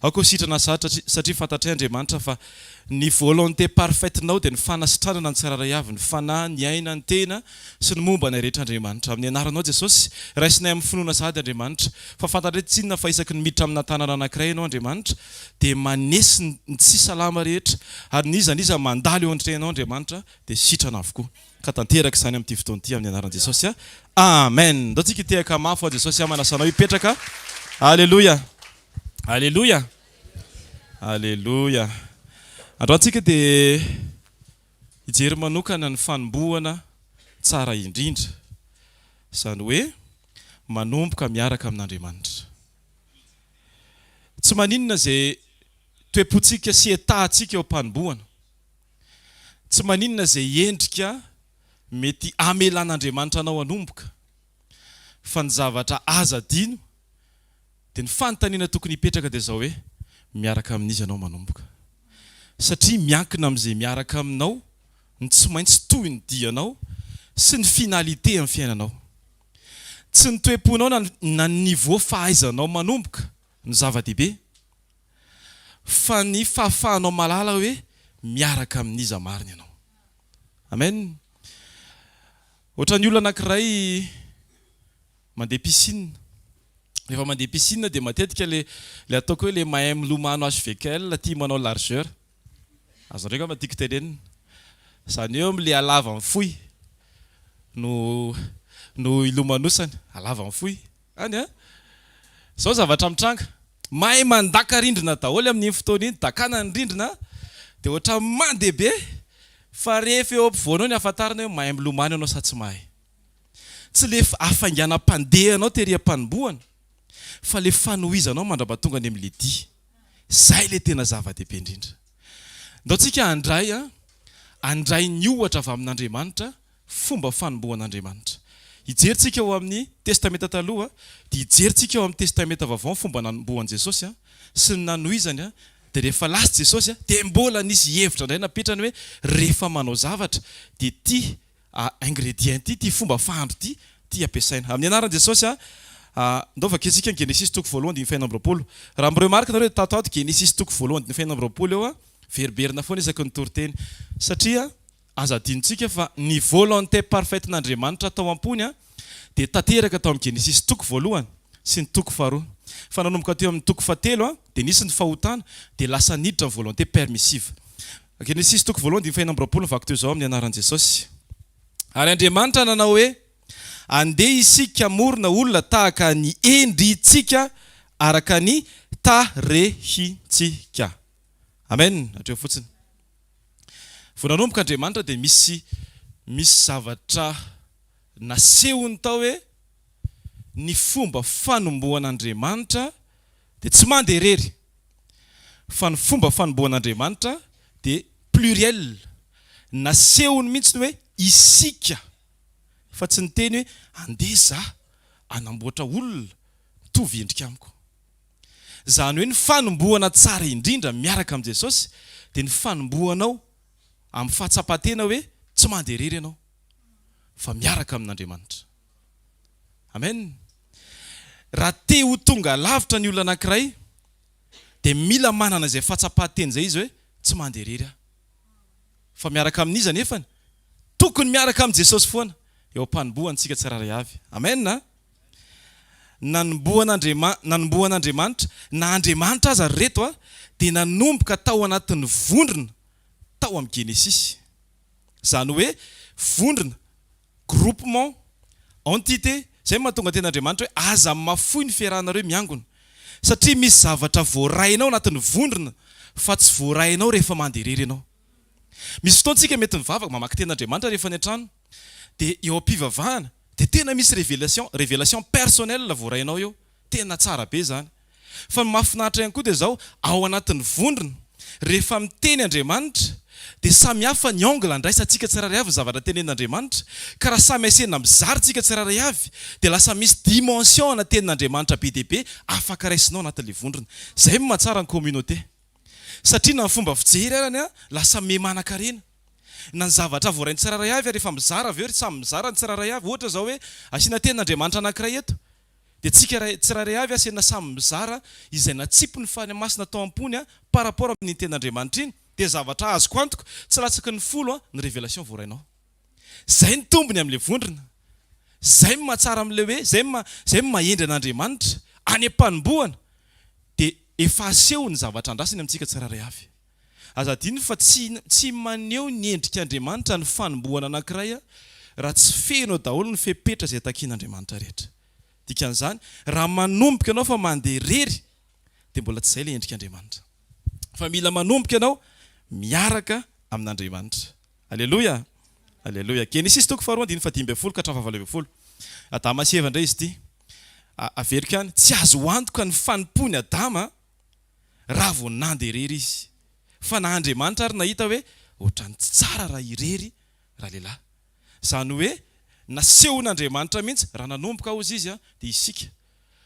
Aoka ho sitrana sahady satria fantatray Andriamanitra fa ny volonté parfaite-nao dia ny fanasitranana ny tsirairay avy, ny fanahy, ny aina, ny tena sy ny momba anay rehetra Andriamanitra. Amin'ny anaranao Jesosy, raisinay amin'ny finoana sahady Andriamanitra fa fantatray tsinona fa isaky ny miditra amina tanana anankiray Ianao Andriamanitra dia manesy ny tsy salama rehetra ary n'iza n'iza mandalo eo antrehanao Andriamanitra dia sitrana avokoa. Ka tanteraka izany amin'ity fotoana ity amin'ny anaran'i Jesosy. Amen. Ndao tsika hitehaka mafy ho an'i Jesosy aho manasa anao hipetraka. Aleloia. Aleloia. Aleloia. Androany tsika dia hijery manokana ny fanombohana tsara indrindra. Izany hoe manomboka miaraka amin'Andriamanitra. Tsy maninona izay toe-pontsika sy état-ntsika eo am-panombohana. Tsy maninona izay endrika mety hamelan'Andriamanitra anao hanomboka, fa ny zavatra aza adino dia ny fanontaniana tokony hipetraka dia izao hoe, miaraka amin'iza ianao manomboka? Satria miankina amin'izay miaraka aminao ny tsy maintsy tohin'ny dianao sy ny finalité amin'ny fiainanao. Tsy ny toe-ponao na ny niveau fahaizanao manomboka no zava-dehibe fa ny fahafahanao mahalala hoe miaraka amin'iza marina ianao. Amen. Ohatran'ny olona anankiray mandeha piscine. Rehefa mandeha piscine dia matetika le le ataoko hoe le mahay milomano HVKL tia manao largeur. Azonareo angamba tiako tenenina. Izany hoe eo amin'le halavany fohy no no ilomanosany. Halavany fohy. Any an! Izao zavatra mitranga, mahay mandaka rindrina daholo amin'iny fotoana iny, dakana ny rindrina dia ohatran'ny mandeha be fa rehefa eo ampovoany eo ny ahafantarana hoe mahay milomano ianao sa tsy mahay. Tsy le hafainganam-pandehanao tery am-panombohana fa le fanohizanao mandrapatonga any amin'le dia. Izay le tena zava-dehibe indrindra. Ndao tsika handray an, handray ny ohatra avy amin'Andriamanitra fomba fanombohan'Andriamanitra. Hijery tsika ao amin'ny Testamenta Taloha, dia hijery tsika ao amin'ny Testamenta Vaovao ny fomba nanombohan'i Jesosy sy ny nanohizany, dia rehefa lasa Jesosy dia mbola nisy hevitra indray napetrany hoe rehefa manao zavatra dia ity ingrédient ity, ity fomba fahandro ity, ity ampiasaina. Amin'ny anaran'i Jesosy, ndao vakintsika ny Genesisy toko voalohany andininy fahenina amby roapolo. Raha mi-remarque nareo dia tato ato Genesisy toko voalohany andininy fahenina amby roapolo eo, veriberina foana isaky ny toriteny satria Aza adinontsika fa ny volonté parfaite-n'Andriamanitra tao am-pony dia tanteraka tao amin'ny Genesisy toko voalohany sy ny toko faharoa. Fa nanomboka teo amin'ny toko fahatelo dia nisy ny fahotana dia lasa niditra ny volonté permissive. Genesisy toko voalohany andininy fahenina amby roapolo mivaky toy izao amin'ny anaran'i Jesosy. Ary Andriamanitra nanao hoe, Andeha isika hamorona olona tahaka ny endritsika araka ny tarehintsika. Amen. Hatreo fotsiny. Vao nanomboka Andriamanitra dia misy misy zavatra nasehony tao hoe ny fomba fanombohan'Andriamanitra dia tsy mandeha irery fa ny fomba fanombohan'Andriamanitra dia pluriel, nasehony mihitsy ny hoe isika fa tsy niteny hoe andeha za hanamboatra olona mitovy endrika amiko. Izany hoe ny fanombohana tsara indrindra miaraka amin'i Jesosy dia ny fanombohanao amin'ny fahatsapan-tena hoe tsy mandeha irery ianao fa miaraka amin'Andriamanitra. Amen. Raha te ho tonga lavitra ny olona anankiray dia mila manana izay fahatsapan-tena izay izy hoe tsy mandeha irery aho. Fa miaraka amin'iza nefany? Tokony miaraka amin'i Jesosy foana eo am-panombohana isika tsirairay avy. Amen. Nanombohan'Andriama, nanombohan'Andriamanitra, na Andriamanitra aza ry reto a, dia nanomboka tao anatin'ny vondrona tao amin'ny Genesisy. Izany hoe vondrona, groupement, entité. Izay no mahatonga tenin'Andriamanitra hoe aza mafoy ny fiarahanareo miangona. Satria misy zavatra voarainao anatin'ny vondrona fa tsy voarainao rehefa mandeha irery ianao. Misy fotoana tsika mety mivavaka, mamaky tenin'Andriamanitra rehefa any an-trano, dia eo am-pivavahana, Dia tena misy révélation, révélation personnelle voarainao eo. Tena tsara be izany. Fa ny mahafinaritra ihany koa dia izao, ao anatin'ny vondrona, rehefa miteny Andriamanitra, dia samy hafa ny angle andraisantsika tsirairay avy ny zavatra tenenin'Andriamanitra. Ka raha samy asena mizara tsika tsirairay avy, dia lasa misy dimension ana tenin'Andriamanitra be dia be afaka raisinao anatin'ilay vondrona. Izay no mahatsara ny communauté. Satria na ny fomba fijery arany lasa miha manankarena. Na ny zavatra voarain'ny tsirairay avy ary efa mizara avy eo ry samy mizara ny tsirairay avy. Ohatra izao hoe asiana tenin'Andriamanitra anankiray eto. Dia tsika tsirairay avy asaina samy mizara izay natsipy ny Fanahy Masina tao am-pony par rapport amin'iny tenin'Andriamanitra iny. Dia zavatra azoko antoka, tsy latsaky ny folo ny révélation voarainao. Zay ny tombony amin'ilay vondrona. Zay ny mahatsara amin'ilay hoe, zay ny zay ny maha-hendry an'Andriamanitra. Any am-panombohana dia efa asehony ny zavatra andrasany amintsika tsirairay avy. Aza adino fa tsy tsy maneho ny endrik'Andriamanitra ny fanombohana anankiray raha tsy feno ao daholo ny fepetra izay takian'Andriamanitra rehetra. Dikan'izany, raha manomboka ianao fa mandeha irery dia mbola tsy izay ilay endrik'Andriamanitra. Fa mila manomboka ianao miaraka amin'Andriamanitra. Aleloia! Aleloia! Genesisy toko faharoa andininy fahadimy ambin'ny folo ka hatramin'ny fahavalo ambin'ny folo. Adama sy Eva indray izy ity. Averiko ihany, tsy azo antoka ny fanompoan'i Adama raha vao nandeha irery izy. Fa na Andriamanitra ary nahita hoe ohatran'ny tsy tsara raha irery ralehilahy. Izany hoe nasehon'Andriamanitra mihitsy, raha nanomboka hozy izy dia isika.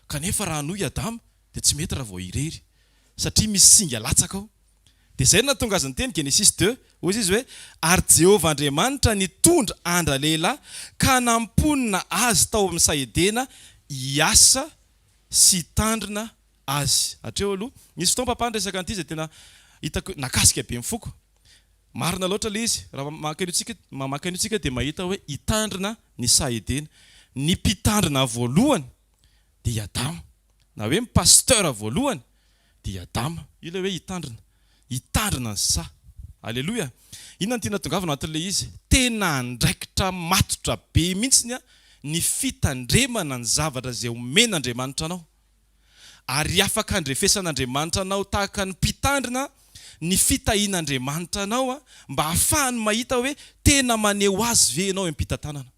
Kanefa raha hanohy Adama dia tsy mety raha vao irery satria misy singa latsaka ao. Dia izay no nahatonga azy niteny, Genesisy ii, hozy izy hoe, Ary Jehovah Andriamanitra nitondra an-dralehilahy ka namponina azy tao amin'ny saha Edena hiasa sy hitandrina azy. Hatreo aloha. Nisy fotoana papa niresaka an'ity izay tena hitako nakasika be ny foko. Marina loatra ilay izy. Raha mamaky an'io tsika, mamaky an'io tsika dia mahita hoe hitandrina ny saha Edena. Ny mpitandrina voalohany dia i Adama. Na hoe ny pasteur voalohany dia i Adama. Io ilay hoe hitandrina. Hitandrina ny saha. Aleloia! Inona no tiana tongavana ao anatin'ilay izy? Tena andraikitra matotra be mihitsy ny fitandremana ny zavatra izay omen'Andriamanitra anao. Ary afaka andrefesan'Andriamanitra anao tahaka ny mpitandrina ny fitahian'Andriamanitra anao mba hahafahany mahita hoe tena maneho Azy ve ianao eo am-pitantanana.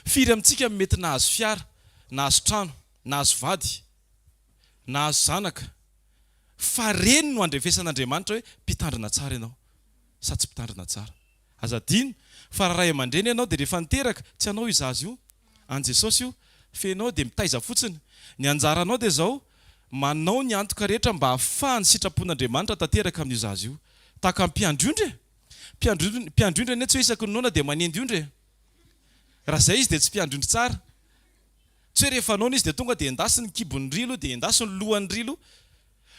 Firy amintsika no mety nahazo fiara, nahazo trano, nahazo vady, nahazo zanaka, fa reny no andrefesan'Andriamanitra hoe mpitandrina tsara ianao sa tsy mpitandrina tsara. Aza adino fa raha ray aman-dreny ianao dia rehefa niteraka, tsy anao io zaza io, an'i Jesosy io, fa ianao dia mitaiza fotsiny. Ny anjaranao dia izao, manao ny antoka rehetra mba hahafahan'ny sitrapon'Andriamanitra tanteraka amin'io zaza io. Tahaka ny mpiandry ondry e! Mpiandry mpiandry ondry anie tsy hoe isaky ny noana dia manendy ondry e! Raha izay izy dia tsy mpiandry ondry tsara. Tsy hoe rehefa noana izy dia tonga dia endasy ny kibon'ny rilo, dia endasy ny lohan'ny rilo.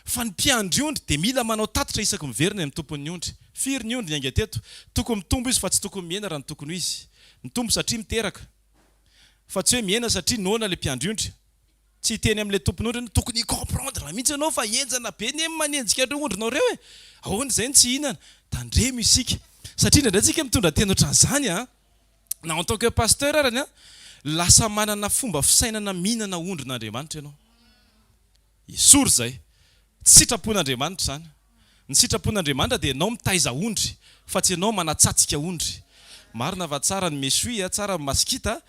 Fa ny mpiandry ondry dia mila manao tatitra isaky miverina eny amin'ny tompon'ny ondry. Firy ny ondry niainga teto? Tokony mitombo izy fa tsy tokony mihena raha ny tokony ho izy. Mitombo satria miteraka. Fa tsy hoe mihena satria noana ilay mpiandry ondry. Tsy hiteny amin'ilay tompon'ondry ianao, tokony hi-comprendre mihitsy ianao fa henjana be anie ny manenjika an'ireo ondrinao ireo e! Ahoana izay no tsy hihinana? Tandremo isika. Satria indraindray tsika mitondra teny ohatran'izany an! Na en tant que pasteur arany an, lasa manana fomba fisainana mihinana ondrin'Andriamanitra ianao. Esory izay. Tsy sitrapon'Andriamanitra izany. Ny sitrapon'Andriamanitra dia ianao mitaiza ondry, fa tsy ianao manatsatsika ondry. Marina fa tsara ny mechoui, tsara ny masikita,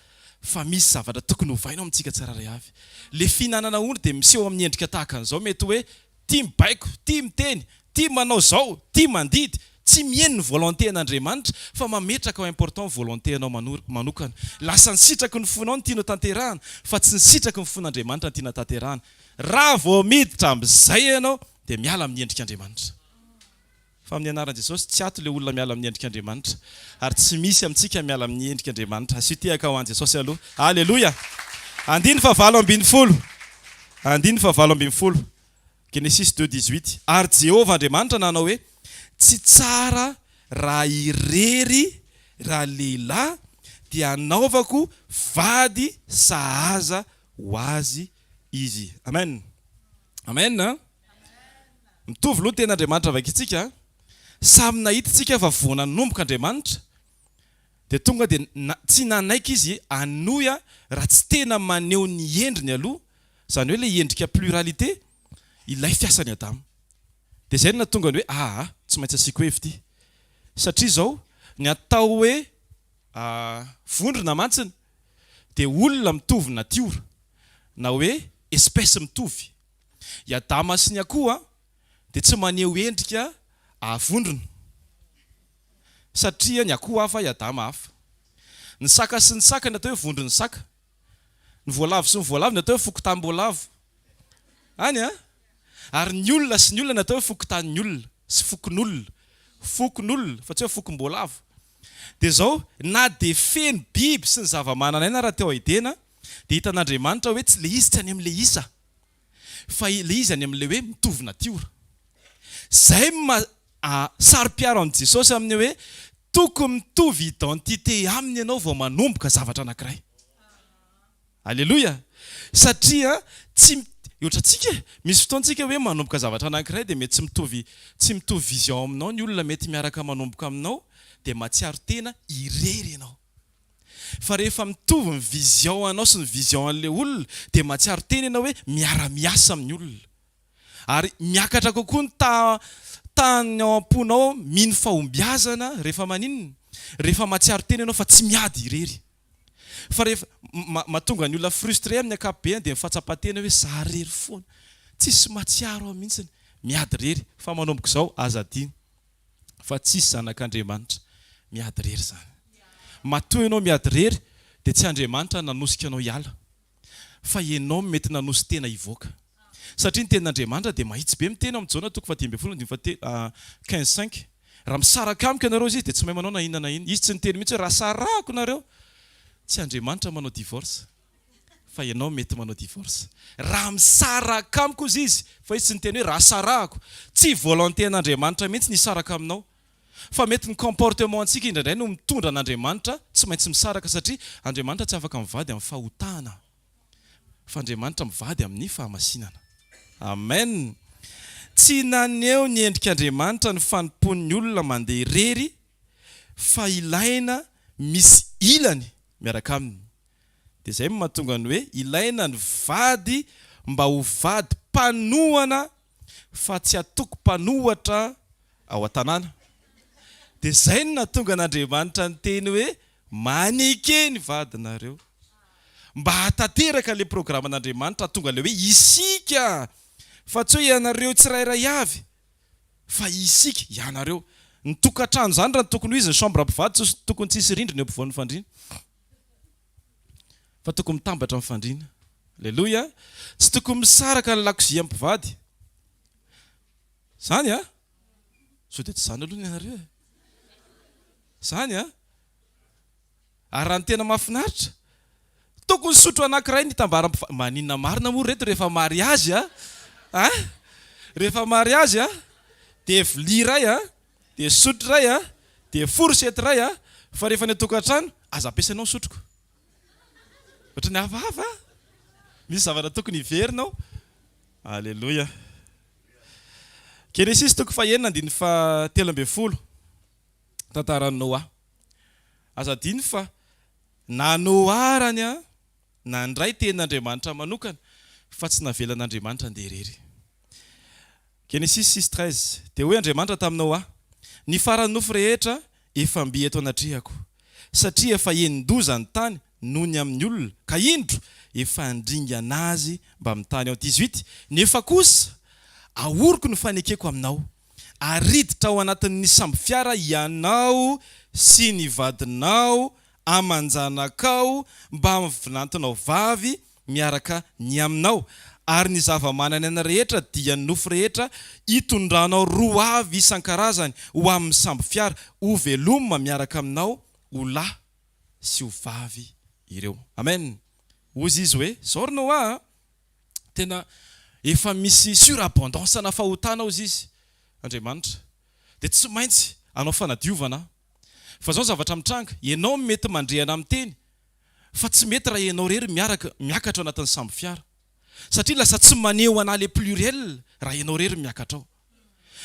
fa misy zavatra tokony hovaina ao amintsika tsirairay avy. Le fihinanana ondry dia miseho amin'ny endrika tahaka an'izao, mety hoe Tia mibaiko, tia miteny, tia manao zao, tia mandidy, tsy miheno ny volonté an'Andriamanitra fa mametraka ho important volonté anao manokana. Lasa ny sitraky ny fonao no tianao tanterahana fa tsy ny sitraky ny fon'Andriamanitra no tiana tanterahana. Raha vao miditra amin'izay ianao dia miala amin'ny endrik'Andriamanitra. Fa amin'ny anaran'i Jesosy, tsy ato ilay olona miala amin'ny endrik'Andriamanitra. Ary tsy misy amintsika miala amin'ny endrik'Andriamanitra. Asio tehaka ho an'i Jesosy aloha. Aleloia! Andininy fahavalo ambin'ny folo. Andininy fahavalo ambin'ny folo. Genesisy 2:18. Ary Jehovah Andriamanitra nanao hoe, Tsy tsara raha irery ralehilahy, dia hanaovako vady sahaza ho azy izy. Amen. Amen. Mitovy loha tena Andriamanitra vakintsika a! Samy nahita tsika fa vao nanomboka Andriamanitra dia tonga dia tsy nanaiky izy hanohy raha tsy tena maneho ny endriny aloha, izany hoe ilay endrika pluralité ilay fiasan'i Adama. Dia izay no nahatonga ny hoe aa tsy maintsy asiako hevitra ity. Satria izao, ny atao hoe vondrona mantsiny dia olona mitovy natiora na hoe espèce mitovy. I Adama sy ny akoho dia tsy maneho endrika vondrona satria ny akoho hafa, i Adama hafa. Ny saka sy ny saka ny atao hoe vondron'ny saka. Ny voalavo sy ny voalavo ny atao hoe fokontanim-boalavo. Any an! Ary ny olona sy ny olona ny atao hoe fokontanin'ny olona sy fokonolona. Fokonolona fa tsy hoe fokom-boalavo. Dia izao, na dia feno biby sy ny zava-manan'aina raha teo Edena, Dia hitan'Andriamanitra hoe tsy le izy tsy any amin'le isa fa le izy any amin'le hoe mitovy natiora. Zay no maha saro-piaro an'i Jesosy amin'ny hoe tokony mitovy identité aminy ianao vao manomboka zavatra anankiray. Aleloia! Satria tsy ohatrantsika e! Misy fotoana tsika hoe manomboka zavatra anankiray dia mety tsy mitovy tsy mitovy vision aminao ny olona mety miaraka manomboka aminao dia mahatsiaro tena irery ianao. Fa rehefa mitovy ny vision anao sy ny vision an'ilay olona dia mahatsiaro tena ianao hoe miara-miasa amin'ny olona. Ary miakatra kokoa ny taha tahan'ny ao am-ponao mino fahombiazana rehefa maninona? Rehefa mahatsiaro tena ianao fa tsy miady irery. Fa rehefa mahatonga ny olona frustré amin'ny ankapobeny dia ny fahatsapan-tena hoe za rery foana, tsisy mahatsiaro aho mihitsiny, miady rery. Fa manomboka izao aza adino fa tsisy zanak'Andriamanitra miady rery izany. Matoa ianao miady rery dia tsy Andriamanitra nanosika anao hiala fa ianao no mety nanosi-tena hivoaka. Satria ny tenin'Andriamanitra dia mahitsy be miteny ao amin'ny Jaona toko faha-15 andininy fahatelo, 15 cinq, Raha misaraka amiko ianareo hozy izy dia tsy mahay manao na inona na inona. Izy tsy niteny mihitsy hoe raha sarahako nareo. Tsy Andriamanitra manao divorce fa ianao mety manao divorce. Raha misaraka amiko hozy izy fa izy tsy niteny hoe raha sarahako. Tsy volonté an'Andriamanitra mihitsy ny hisaraka aminao. Fa mety ny comportement antsika indraindray no mitondra an'Andriamanitra tsy maintsy misaraka satria Andriamanitra tsy afaka mivady amin'ny fahotana. Fa Andriamanitra mivady amin'ny fahamasinana. Amen! Tsy naneho ny endrik'Andriamanitra ny fanompoan'ny olona mandeha irery fa ilaina misy ilany miaraka aminy. Dia izay no mahatonga ny hoe ilaina ny vady mba ho vady mpanohana fa tsy atoko mpanohatra ao an-tanàna. Dia izay no nahatonga an'Andriamanitra niteny hoe maneke ny vadinareo. Mba hahatanteraka ilay programan'Andriamanitra hahatonga ilay hoe isika fa tsy hoe ianareo tsirairay avy fa isika, ianareo. Ny tokantrano izany raha ny tokony ho izy, ny chambre mpivady tsy tokony tsy hisy rindrina eo ampovoan'ny fandriana. Fa tokony mitambatra ny fandriana. Aleloia! Tsy tokony misaraka ny lakozia mpivady. Zany a? Sao dia tsy zany aloha ny anareo e? Zany a? Ary raha ny tena mahafinaritra, tokony sotro anankiray ny itambaram-piva-, maninona marina moa reto rehefa mariazy a? An? Rehefa mariazy a, dia vilia iray a, dia sotro iray a, dia fourchette iray a, fa rehefa any an-tokantrano, aza ampiasainao ny sotroko. Ohatran'ny hafahafa a! Misy zavatra tokony hiverina ao. Aleloia. Genesisy toko fahenina andininy faha-13, tantaran'i Noa. Aza adino fa na Noa arany an, nandray tenin'Andriamanitra manokana fa tsy navelan'Andriamanitra handeha irery. Genesisy 6, 13, Dia hoy Andriamanitra tamin'i Noa, Ny faran'ny nofo rehetra efa mby eto anatrehako, satria efa henin-doza ny tany noho ny amin'ny olona, ka indro, efa handringana azy mbamin'ny tany aho. 18, Nefa kosa ahoriko ny fanekeko aminao, ary hiditra ao anatin'ny sambofiara ianao sy ny vadinao aman-janakao mbamin'ny vinantonao vavy miaraka ny aminao, ary ny zava-manan'aina rehetra dia ny nofo rehetra hitondranao roa avy isan-karazany ho amin'ny sambofiara, ho veloma miaraka aminao ho lahy sy ho vavy ireo. Amen! Hozy izy hoe, Zao ry Noa a! Tena efa misy surabondance ana fahotana hozy izy, Andriamanitra, dia tsy maintsy hanao fanadiovana aho. Fa izao ny zavatra mitranga, ianao mety mandre anà miteny, fa tsy mety raha ianao irery miaraka miakatra ao anatin'ny sambo fiara. Satria lasa tsy maneho anà le pluriel raha ianao irery miakatra ao.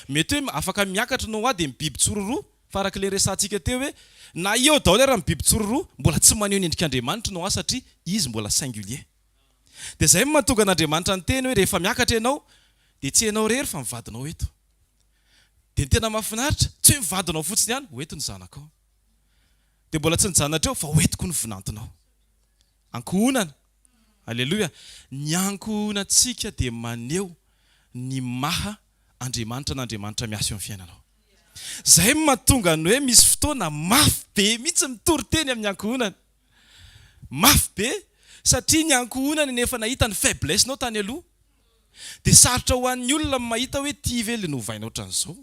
Mety hoe afaka miakatra Noa dia ny biby tsororoa, fa araka ilay resahantsika teo hoe na eo daholo ara ny biby tsororoa, mbola tsy maneho ny endrik'Andriamanitra Noa satria izy mbola singulier. Dia izay no mahatonga an'Andriamanitra niteny hoe rehefa miakatra ianao dia tsy ianao irery fa ny vadinao eto. Dia ny tena mahafinaritra, tsy hoe ny vadinao fotsiny ihany, ho eto ny zanakao. Dia mbola tsy nijanona hatreo fa ho entiko ny vinantonao. Ankohonana. Aleloia. Ny ankohonantsika dia maneho ny maha Andriamanitra an'Andriamanitra miasa eo amin'ny fiainanao. Izay no mahatonga ny hoe misy fotoana mafy be mihitsy mitory teny amin'ny ankohonana. Mafy be satria ny ankohonana no efa nahita ny faiblesse-nao tany aloha. Dia sarotra ho an'ny olona ny mahita hoe ity ve ilay novaina ohatran'izao.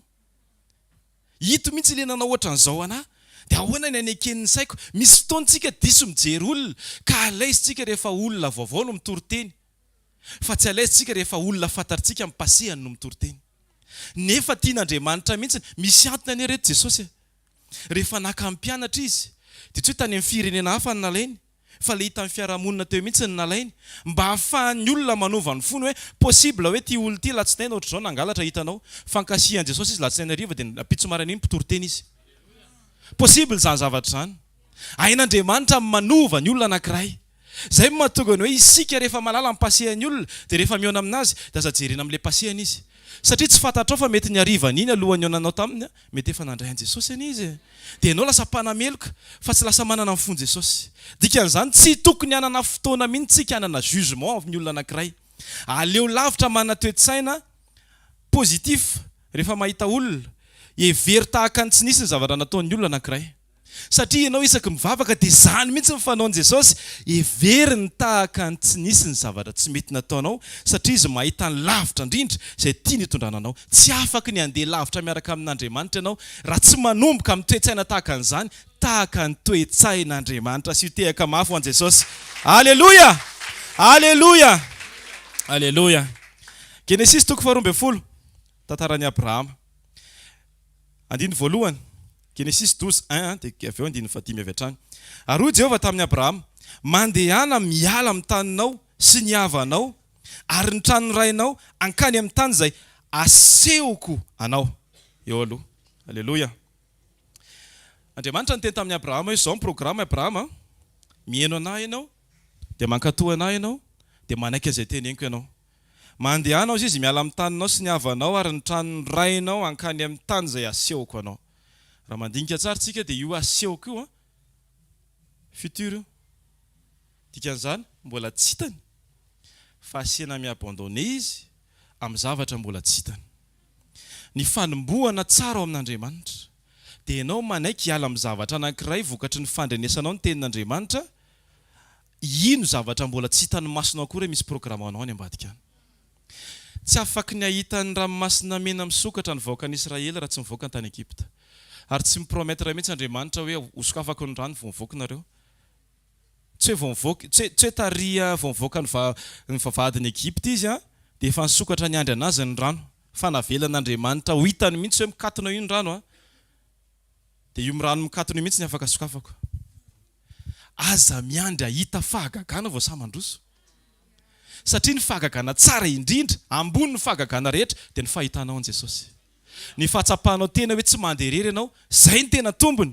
Ito mihitsy ilay nanao ohatran'izao anah. Dia ahoana ny haneken'ny saiko? Misy fotoana tsika diso mijery olona ka à l'aise tsika rehefa olona vaovao no mitory teny fa tsy à l'aise tsika rehefa olona fantatritsika amin'ny passé-any no mitory teny. Nefa tian'Andriamanitra mihitsy, misy antony anie reto Jesosy e! Rehefa naka ny mpianatra Izy dia tsy hoe tany amin'ny firenena hafa no nalainy fa le hitan'ny fiarahamonina teo mihitsy no nalainy mba hahafahan'ny olona manova ny fony hoe possible hoe ty olona ity latsinainy ohatr'izao nangalatra hitanao fa nkasihan'i Jesosy izy latsinainy hariva dia ampitso maraina iny mpitory teny izy. Possible izany zavatra izany. Hain'Andriamanitra ny manova ny olona anankiray. Izay no mahatonga ny hoe isika rehefa mahalala ny passé-n'ny olona dia rehefa mihaona aminazy dia aza jerena amin'ilay passé-ny izy. Satria tsy fantatrao fa mety ny harivan'iny alohan'ny nihaonanao taminy mety efa nandray an'i Jesosy anie izy e. Dia ianao lasa mpanameloka fa tsy lasa manana ny fon'i Jesosy. Dikan'izany tsy tokony hanana fotoana mihitsy tsika hanana jugement amin'ny olona anankiray. Aleo lavitra manana toe-tsaina positif rehefa mahita olona. Hevero tahaka ny tsy nisy ny zavatra nataon'ny olona anankiray. Satria ianao isaky mivavaka dia izany mihitsy ny fanaon'i Jesosy, heveriny tahaka ny tsy nisy ny zavatra tsy mety nataonao satria Izy mahita ny lavitra indrindra izay tiany hitondrana anao. Tsy afaky ny handeha lavitra miaraka amin'Andriamanitra ianao raha tsy manomboka amin'ny toe-tsaina tahaka an'izany, tahaka ny toe-tsain'Andriamanitra. Asio tehaka mafy ho an'i Jesosy. Aleloia! Aleloia! Aleloia! Genesisy toko faharoa ambin'ny folo, tantaran'i Abrahama. Andininy voalohany, Genesisy 12 un dia avy eo andininy fahadimy avy hatrany. Ary hoy Jehovah tamin'i Abrahama, Mandehana miala amin'ny taninao sy ny havanao ary ny tranon'ny rainao hankany amin'ny tany izay asehoko anao. Eo aloha. Aleloia. Andriamanitra niteny tamin'i Abrahama hoe, Izao ny programa Abrahama, mihaino an'ahy ianao, dia mankatò an'ahy ianao, dia manaiky an'izay teneniko ianao. Mandehana, hozy izy, miala amin'ny taninao sy ny havanao ary ny tranon'ny rainao hankany amin'ny tany izay asehoko anao. Raha mandinika tsara isika dia io asehoko io an, futur io. Dikan'izany, mbola tsy hitany fa asiana mi-abandonner izy amin'ny zavatra mbola tsy hitany. Ny fanombohana tsara ao amin'Andriamanitra dia ianao manaiky hiala amin'ny zavatra anankiray vokatry ny fandrenesanao ny tenin'Andriamanitra, hino zavatra mbola tsy hitan'ny masonao akory hoe misy programa ho anao any ambadika any. Tsy afaky ny hahita ny ranomasina mena misokatra ny vahoakan'Israely raha tsy mivoaka ny tany Egypta. Ary tsy mi-promettre mihitsy Andriamanitra hoe hosokafako ny rano vao mivoaka nareo. Tsy hoe vao mivoaka, tsy hoe, tsy hoe tary vao mivoaka ny va, ny vavahadin'i Egypta izy an, dia efa nisokatra niandry anazy ny rano. Fa navelan'Andriamanitra ho hitany mihitsy hoe mikatona io ny rano an. Dia io rano mikatona io mihitsy ny afaka sokafako. Aza miandry hahita fahagagana vao sahy mandroso. Satria ny fahagagana tsara indrindra, ambonin'ny fahagagana rehetra, dia ny fahitanao an'i Jesosy. Ny fahatsapanao tena hoe tsy mandeha irery ianao, izay no tena tombony.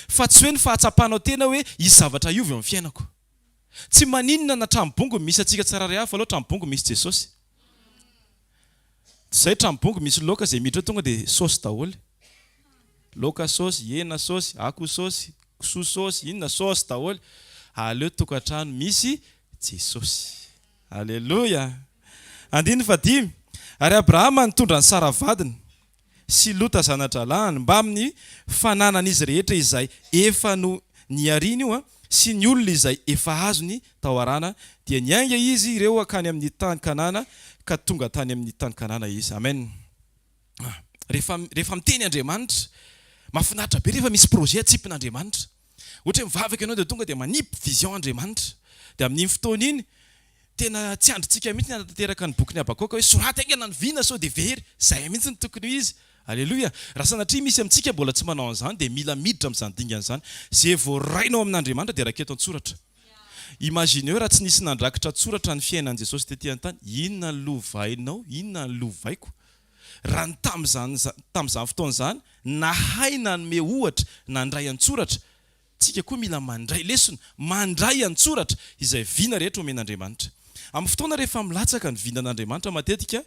Fa tsy hoe ny fahatsapanao tena hoe hisy zavatra hiova eo amin'ny fiainako. Tsy maninona na trano bongo misy antsika tsirairay avy fa aleo trano bongo misy Jesosy. Tsy zay trano bongo misy laoka zay miditra eo tonga dia saosy daholo. Laoka saosy, hena saosy, akoho saosy, kisoa saosy, inona saosy daholo. Aleo tokantrano misy Jesosy. Aleloia. Andininy fahadimy. Ary Abrahama nitondra an'i Sara vadiny sy Lota zana-drahalahiny mbamin'ny fananan'izy rehetra izay efa no nihariany io sy ny olona izay efa azony tao Harana, dia niainga izy ireo hankany amin'ny tany Kanana, ka tonga tany amin'ny tany Kanana izy. Amen. Rehefa, rehefa miteny Andriamanitra, mahafinaritra be rehefa misy projet atsipin'Andriamanitra. Ohatra hoe mivavaka ianao dia tonga dia manipy vision Andriamanitra. Dia amin'iny fotoana iny, tena tsy andrintsika mihitsy ny hanatanteraka ny bokin'i Habakoka hoe soraty haingana ny vina sao dia very. Izay mihitsy no tokony ho izy. Aleloia! Raha sanatria misy amintsika mbola tsy manao an'izany dia mila miditra amin'izany dingana izany. Izay voarainao amin'Andriamanitra dia raketo an-tsoratra. Imagineo raha tsy nisy nandrakitra an-tsoratra ny fiainan'i Jesosy tety an-tany, inona ny lovainao, inona ny lovaiko? Raha ny tamin'izany tamin'izany fotoana izany, nahay nanome ohatra, nandray an-tsoratra, tsika koa mila mandray lesona, mandray an-tsoratra izay vina rehetra omen'Andriamanitra. Amin'ny fotoana rehefa milatsaka ny vinan'Andriamanitra matetika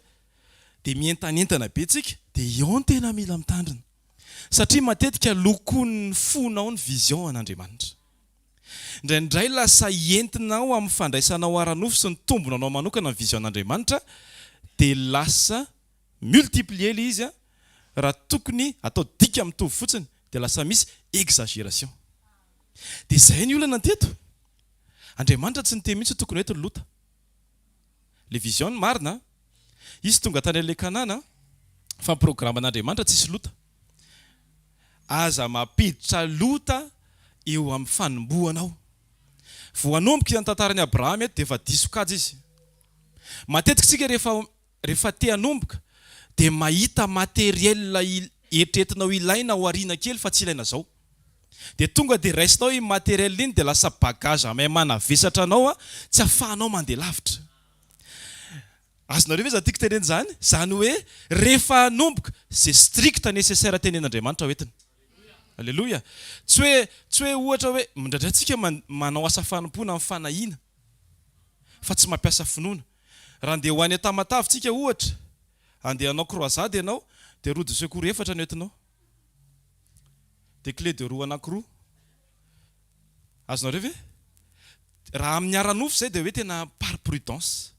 dia mientanentana be tsika, dia eo no tena mila mitandrina. Satria matetika lokoin'ny fonao ny vision an'Andriamanitra. Indraindray lasa entinao amin'ny fandraisanao ara-nofo sy ny tombony anao manokana ny vision an'Andriamanitra dia lasa multiplier ilay izy raha tokony atao dika mitovy fotsiny dia lasa misy exagération. Dia izay ny olana teto. Andriamanitra tsy niteny mihitsy hoe tokony ho eto ny Lota. Le vision ny marina an. Izy tonga tany ale Kanana fa ny programan'Andriamanitra tsisy Lota. Aza mampiditra lota eo amin'ny fanombohanao. Vao hanomboka ny tantaran'i Abrahama eto dia efa diso kajy izy. Matetika isika rehefa rehefa te hanomboka dia mahita matériel eritreretinao ilaina ao aoriana kely fa tsy ilaina zao. Dia tonga dia raisinao iny matériel iny dia lasa bagage à main manavesatra anao tsy afahanao mandeha lavitra. Azonareo ve izany tiako tenena izany? Izany hoe rehefa hanomboka, izay strict nécessaire tenen'Andriamanitra ho entina. Aleloia. Tsy hoe tsy hoe ohatra hoe indraindray tsika manao asa fanompoana amin'ny fanahiana fa tsy mampiasa finoana. Raha andeha ho any Tamatave tsika ohatra, andeha hanao croisade ianao dia roue de secours efatra no entinao. Dia clé de roue anankiroa. Azonareo ve? Raha amin'ny ara-nofo izay dia hoe tena par prudence.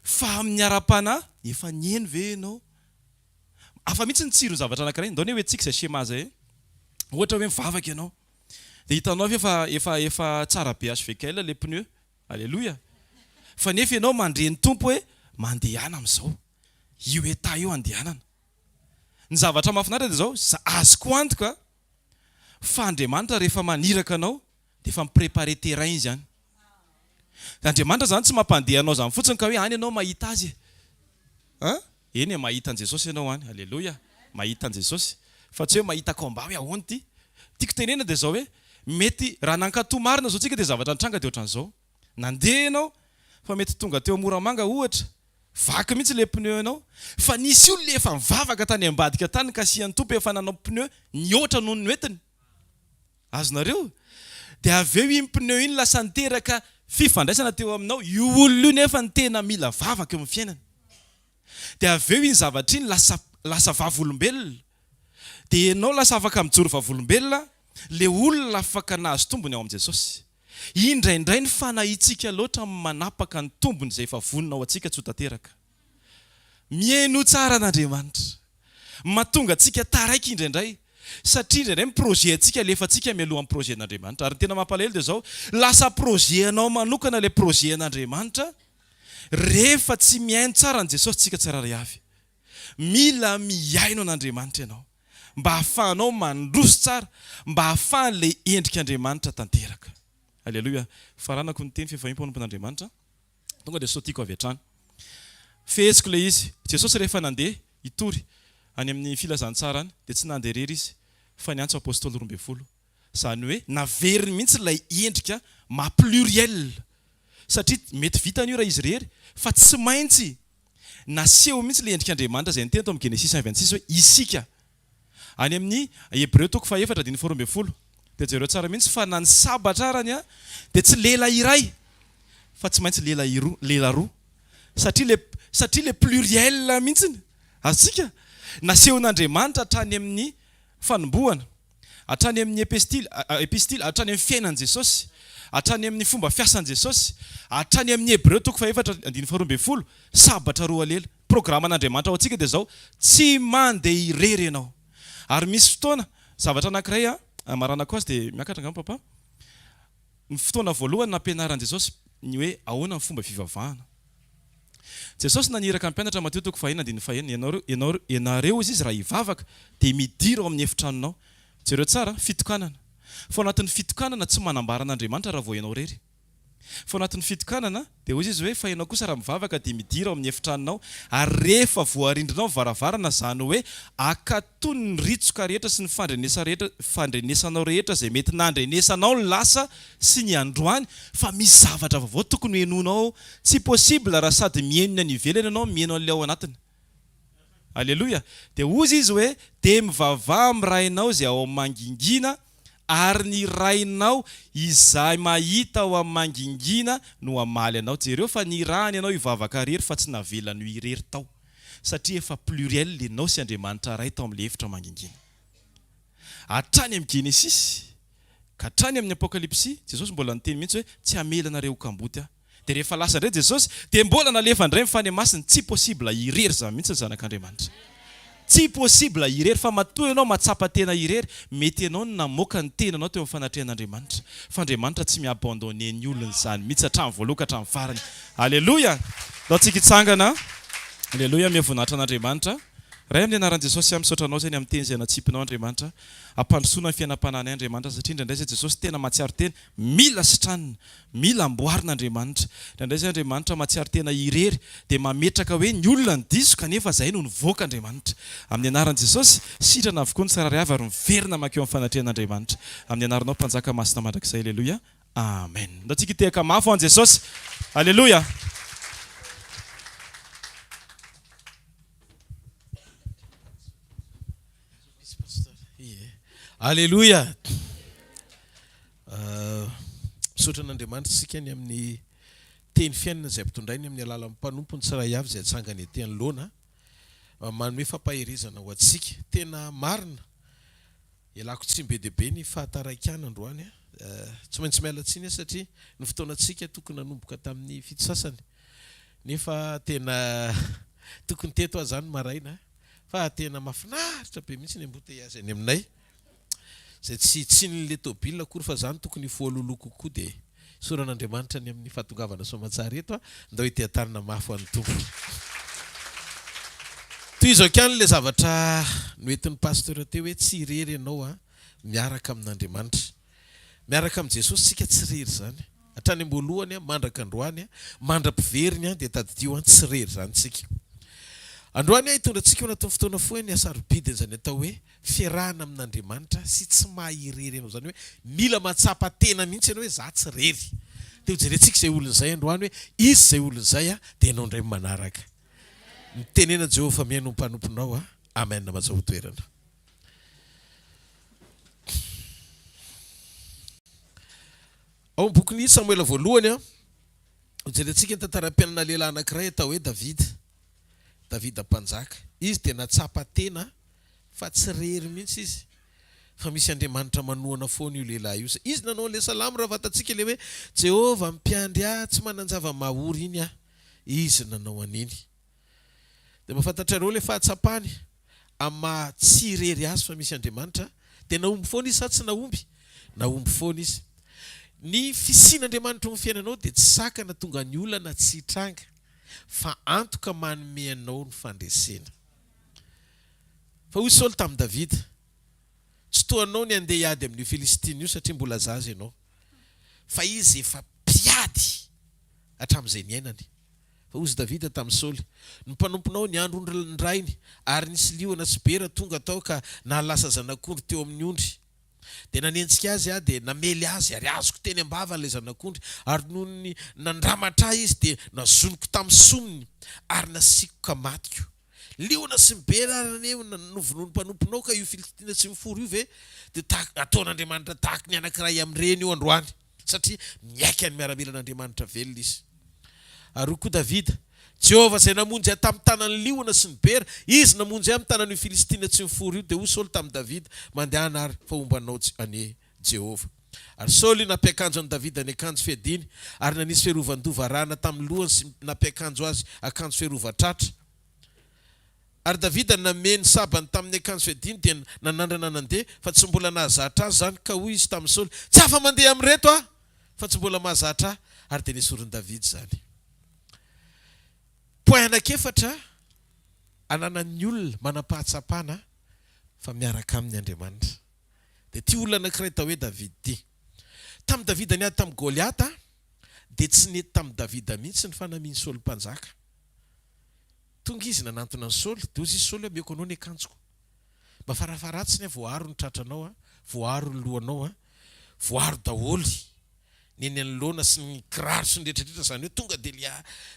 Fa amin'ny ara-panahy, efa nihaino ve ianao? Hafa mihitsy ny tsiron'ny zavatra anankiray. Ndao anie hoentintsika izay schéma izay e. Ohatra hoe mivavaka ianao, dia hitanao fa efa efa efa tsara be HVKL ilay pneu. Aleloia! Fa nefa ianao mandre ny Tompo hoe mandehana amin'izao. Io état io andehanana. Ny zavatra mahafinaritra dia izao, azoko antoka fa Andriamanitra rehefa maniraka anao dia efa mi-préparer terrain Izy any. Andriamanitra izany tsy mampandeha anao izany fotsiny ka hoe any ianao mahita Azy e. An? Eny e, mahita an'i Jesosy ianao any. Aleloia. Mahita an'i Jesosy. Fa tsy hoe mahita combat hoe ahoana ity. Tiako tenenina dia izao hoe, mety raha nankatò marina izao tsika dia zavatra nitranga dia ohatran'izao. Nandeha ianao fa mety tonga teo Moramanga ohatra, vaky mihitsy ilay pneu anao. Fa nisy olona efa nivavaka tany ambadika tany kasihan'ny Tompo efa nanao pneu nihoatra noho ny noentiny. Azonareo? Dia avy eo iny pneu iny lasa niteraka fifandraisana teo aminao, io olona io nefa no tena mila vavaka eo amin'ny fiainany. Dia avy eo iny zavatra iny lasa lasa vavolombelona. Dia ianao lasa afaka mijoro vavolombelona, le olona afaka nahazo tombony ao amin'i Jesosy. Indraindray ny fanahintsika loatra no manapaka ny tombony izay efa vonona ho antsika tsy ho tanteraka. Mihainoa tsara an'Andriamanitra. Mahatonga antsika taraiky indraindray satria indraindray ny projet antsika alefantsika mialohan'ny projet an'Andriamanitra. Ary ny tena mampalahelo dia izao, lasa projet anao manokana ilay projet an'Andriamanitra rehefa tsy mihaino tsara an'i Jesosy tsika tsirairay avy. Mila mihaino an'Andriamanitra ianao mba hahafahanao mandroso tsara, mba hahafahan'ilay endrik'Andriamanitra tanteraka. Aleloia. Faranako ny teny f'efa mpanompon'Andriamanitra. Tonga dia sotiako avy hatrany. Feheziko ilay izy. Jesosy rehefa nandeha hitory any amin'ny filazantsara any dia tsy nandeha irery izy fa niantso apostoly 12. Izany hoe naveriny mihitsy ilay endrika maha pluriel satria mety vitany io raha izy irery fa tsy maintsy naseho mihitsy ilay endrik'Andriamanitra izay niteny tao amin'ny Genesisy un 26 hoe isika Any amin'ny Hebreo toko fahefatra andininy faharoa ambin'ny folo dia jereo tsara mihitsy fa na ny sabatra arany dia tsy lela iray fa tsy maintsy lela iroa, lela roa satria le satria le pluriel mihitsiny azontsika nasehon'Andriamanitra hatrany amin'ny fanombohana, hatrany amin'ny epistily, epistily, hatrany amin'ny fiainan'i Jesosy, hatrany amin'ny fomba fiasan'i Jesosy, hatrany amin'ny Hebreo toko fahefatra andininy faharoa ambin'ny folo, sabatra roa lela. Programan'Andriamanitra ho antsika dia izao, tsy mandeha irery ianao. Ary misy fotoana, zavatra anankiray an, hamaranako azy dia miakatra angamba papa, ny fotoana voalohany nampianaran'i Jesosy ny hoe ahoana ny fomba fivavahana. Jesosy naniraka ny mpianatra Matio toko fahenina andininy fahenina, ianareo, ianareo, ianareo hozy izy raha hivavaka dia midira ao amin'ny efitranonao. Jereo tsara, fitokanana. Fa ao anatin'ny fitokanana tsy manambara an'Andriamanitra raha vao ianao irery. Fa ao anatin'ny fitokanana, dia hoy izy hoe, fa ianao kosa raha mivavaka dia midira ao amin'ny efitranonao, ary rehefa voarindrinao ny varavarana, izany hoe akatony ny ritsoka rehetra sy ny fandrenesa rehetra, fandrenesanao rehetra izay mety nandrenesanao ny lasa sy ny androany, fa misy zavatra vaovao tokony ho henoinao ao, tsy possible raha sady mihaino ny any ivelany ianao mihaino an'ilay ao anatiny. Aleloia! Dia hozy izy hoe, Dia mivavaha amin'ny Rainao izay ao amin'ny mangingina, ary ny Rainao izay mahita ao amin'ny mangingina no hamaly anao. Jereo fa nirahany ianao hivavaka irery fa tsy navelany ho irery tao, satria efa pluriel ianao sy Andriamanitra Ray tao amin'ilay efitra mangingina. Hatrany amin'ny Genesisy ka hatrany amin'ny Apokalypsy, Jesosy mbola niteny mihitsy hoe, Tsy hamela anareo ho kamboty Aho. Dia rehefa lasa indray Jesosy dia mbola nalefa indray ny Fanahy Masina, tsy possible irery izany mihitsy ny zanak'Andriamanitra. Tsy possible irery fa matoa ianao mahatsapa tena irery, mety ianao no namoaka ny tenanao teo amin'ny fanatrehan'Andriamanitra. Fa Andriamanitra tsy mi-abandonner ny olony izany mihitsy hatramin'ny voalohany ka hatramin'ny farany. Aleloia! Ndao tsika hitsangana. Aleloia, miha voninahitra an'Andriamanitra. Ray amin'ny anaran'i Jesosy aho misaotra anao izay ny amin'ny teny izay natsipinao Andriamanitra hampandrosoana ny fiainam-panahinay Andriamanitra satria indraindray izay Jesosy tena mahatsiaro tena mila sitranina mila amboarina Andriamanitra indraindray izay Andriamanitra mahatsiaro tena irery dia mametraka hoe ny olona no diso kanefa izay no nivoaka Andriamanitra amin'ny anaran'i Jesosy sitrana avokoa ny tsirairay avy ary miverina mankeo amin'ny fanatrehan'Andriamanitra amin'ny anaranao Mpanjaka masina mandrakizay Aleloia Amen. Ndao tsika hitehaka mafy ho an'i Jesosy. Aleloia. Aleloia. Misaotra an'Andriamanitra isika ny amin'ny teny fiainana izay ampitondrainy amin'ny alalan'ny mpanompony tsiray avy izay atsangany ety anoloana. Manome fampaherezana ho antsika. Tena marina. Ialako tsiny be dia be ny fahataraikana androany a. Tsy maintsy miala tsiny aho satria ny fotoanantsika tokony nanomboka tamin'ny fito sasany nefa tena tokony teto aho izany maraina fa tena mahafinaritra be mihitsy ny embouteillage any aminay izay tsy tsinin'ilay tôbila akory fa izany tokony hifoha loloha kokoa dia Isaoran'Andriamanitra ny amin'ny fahatongavana soamantsara eto a! Ndao hiteha-tanana mafy ho an'ny Tompo. Tohizo hankany ilay zavatra noentin'ny Pasteur teo hoe tsy irery ianao a, miaraka amin'Andriamanitra. Miaraka amin'i Jesosy isika tsy irery izany. Hatrany am-boalohany a, mandraka androany a, mandra-piveriny a, dia tadidio an, tsy irery izany isika. Androany aho hitondra antsika ao anatin'ny fotoana fohy ny hasarobidin'izany atao hoe fiarahana amin'Andriamanitra sy tsy maha irery anao izany hoe mila mahatsapa tena mihitsy ianao hoe za tsy irery. Dia hojerentsika izay olona izay androany hoe iza izay olona izay dia ianao indray manaraka. Mitenena Jehovah fa mihaino ny mpanomponao aho. Amen Mahazahoa toerana. Ao amin'ny bokin'i Samoela voalohany, hojerentsika ny tantaram-piainana lehilahy anankiray atao hoe Davida. Davida mpanjaka. Izy dia nahatsapa tena fa tsy irery mihitsy izy fa misy Andriamanitra manohana foana io lehilahy io. Izy nanao an'ilay salamo raha fantatsika ilay hoe Jehovah mpiandry ahy tsy manan-java-mahory iny aho. Izy nanao an'iny. Dia mba fantatrareo ilay fahatsapany amin'ny maha tsy irery azy fa misy Andriamanitra. Dia nahomby foana izy sa tsy nahomby? Nahomby foana izy. Ny fisian'Andriamanitra eo amin'ny fiainanao dia tsy sakana tonga ny olana tsy hitranga fa antoka manome anao ny fandresena. Fa hoy Saoly tamin'i Davida, Tsy toa anao ny handeha hiady amin'io Filistina io, satria mbola zaza ianao. Fa izy efa mpiady hatramin'izay niainany. Fa hozy Davida tamin'i Saoly, Ny mpanomponao niandry ondry ny rainy, ary nisy liona sy bera tonga tao ka nahalasa zanak'ondry teo amin'ny ondry. Dia nanenjika azy aho, dia namely azy, ary azoko teny am-bavany ilay zanak'ondry, ary nony nandramatra ahy izy, dia nazoniko tamin'ny somony, ary nasiako ka matiko. Liona sy ny bera ary anie novonoin'ny mpanomponao ka io Filistina tsy miforo io ve dia tahaka ataon'Andriamanitra tahaky ny anankiray amin'ireny io androany satria mihaika ny miaramilan'Andriamanitra velona izy. Ary hoy koa Davida, Jehovah izay namonjy ahy tamin'ny tanan'ny liona sy ny bera, Izy namonjy ahy amin'ny tanan'io Filistina tsy miforo io. Dia hoy Saoly tamin'i Davida, Mandehana ary, fa homba anao anie Jehovah. Ary Saoly nampiakanjo an'i Davida ny akanjo fiadiany, ary nanisy fiarovan-doha varahina tamin'ny lohany sy nampiakanjo azy akanjo fiarovan-tratra. Ary Davida namehy ny sabany tamin'ny akanjo fiadiany dia nanandrana nandeha, fa tsy mbola nahazatra azy izany, ka hoy izy tamin'i Saoly, Tsy afa-mandeha amin'ireto aho, fa tsy mbola mahazatra ahy. Ary dia nesorin'i Davida izany. Point anankiefatra ananan'ny olona manam-pahatsapana fa miaraka aminy Andriamanitra. Dia ity olona anankiray atao hoe Davida ity. Tamin'i Davida niady tamin'i Goliata, dia tsy nety tamin'i Davida mihitsy ny fanamian'i Saoly mpanjaka. Tonga izy nanantona an'i Saoly, dia hoy izy, Saoly, ameko anao ny akanjoko. Mba farafaharatsiny aho, voaaro ny tratranao, voaaro ny lohanao, voaaro daholo ny eny anoloana sy ny kiraro sy ny rehetra rehetra, izany hoe tonga dia le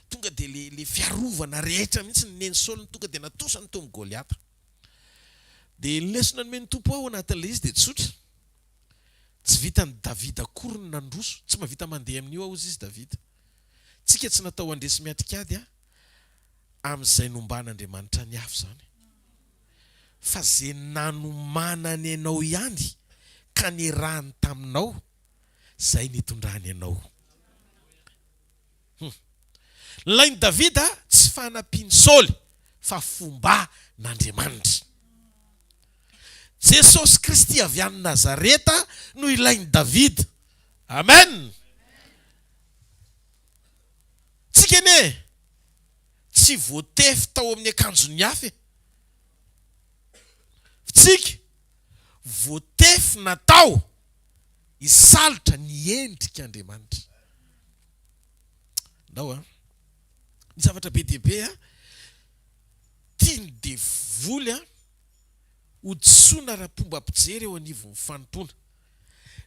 tonga dia le le fiarovana rehetra mihitsy ny nen'i Saoly no tonga dia natosany teo amin'i Goliata. Dia ny lesona nomen'ny Tompo ahy ao anatin'ilay izy dia tsotra. Tsy vitan'i Davida akory ny nandroso. Tsy mahavita mandeha amin'io aho hozy izy Davida. Tsika tsy natao handresy miatrik'ady amin'izay nomban'Andriamanitra ny hafa izany. Fa ze nanomanany anao ihany ka nirahany taminao, zay nitondrany anao. Hum. Lain'i Davida tsy fanampian'i Saoly fa fomban'Andriamanitra. Jesosy Kristy avy any Nazareta no ilain'i Davida. Amen! Tsika anie tsy voatefy tao amin'ny akanjon'ny hafa e. Tsika voatefy natao hisalotra ny endrik'Andriamanitra. Ndao an. Ny zavatra be dia be an, tian'ny devoly an, hodisoana ara-pomba-pijery eo anivon'ny fanompoana.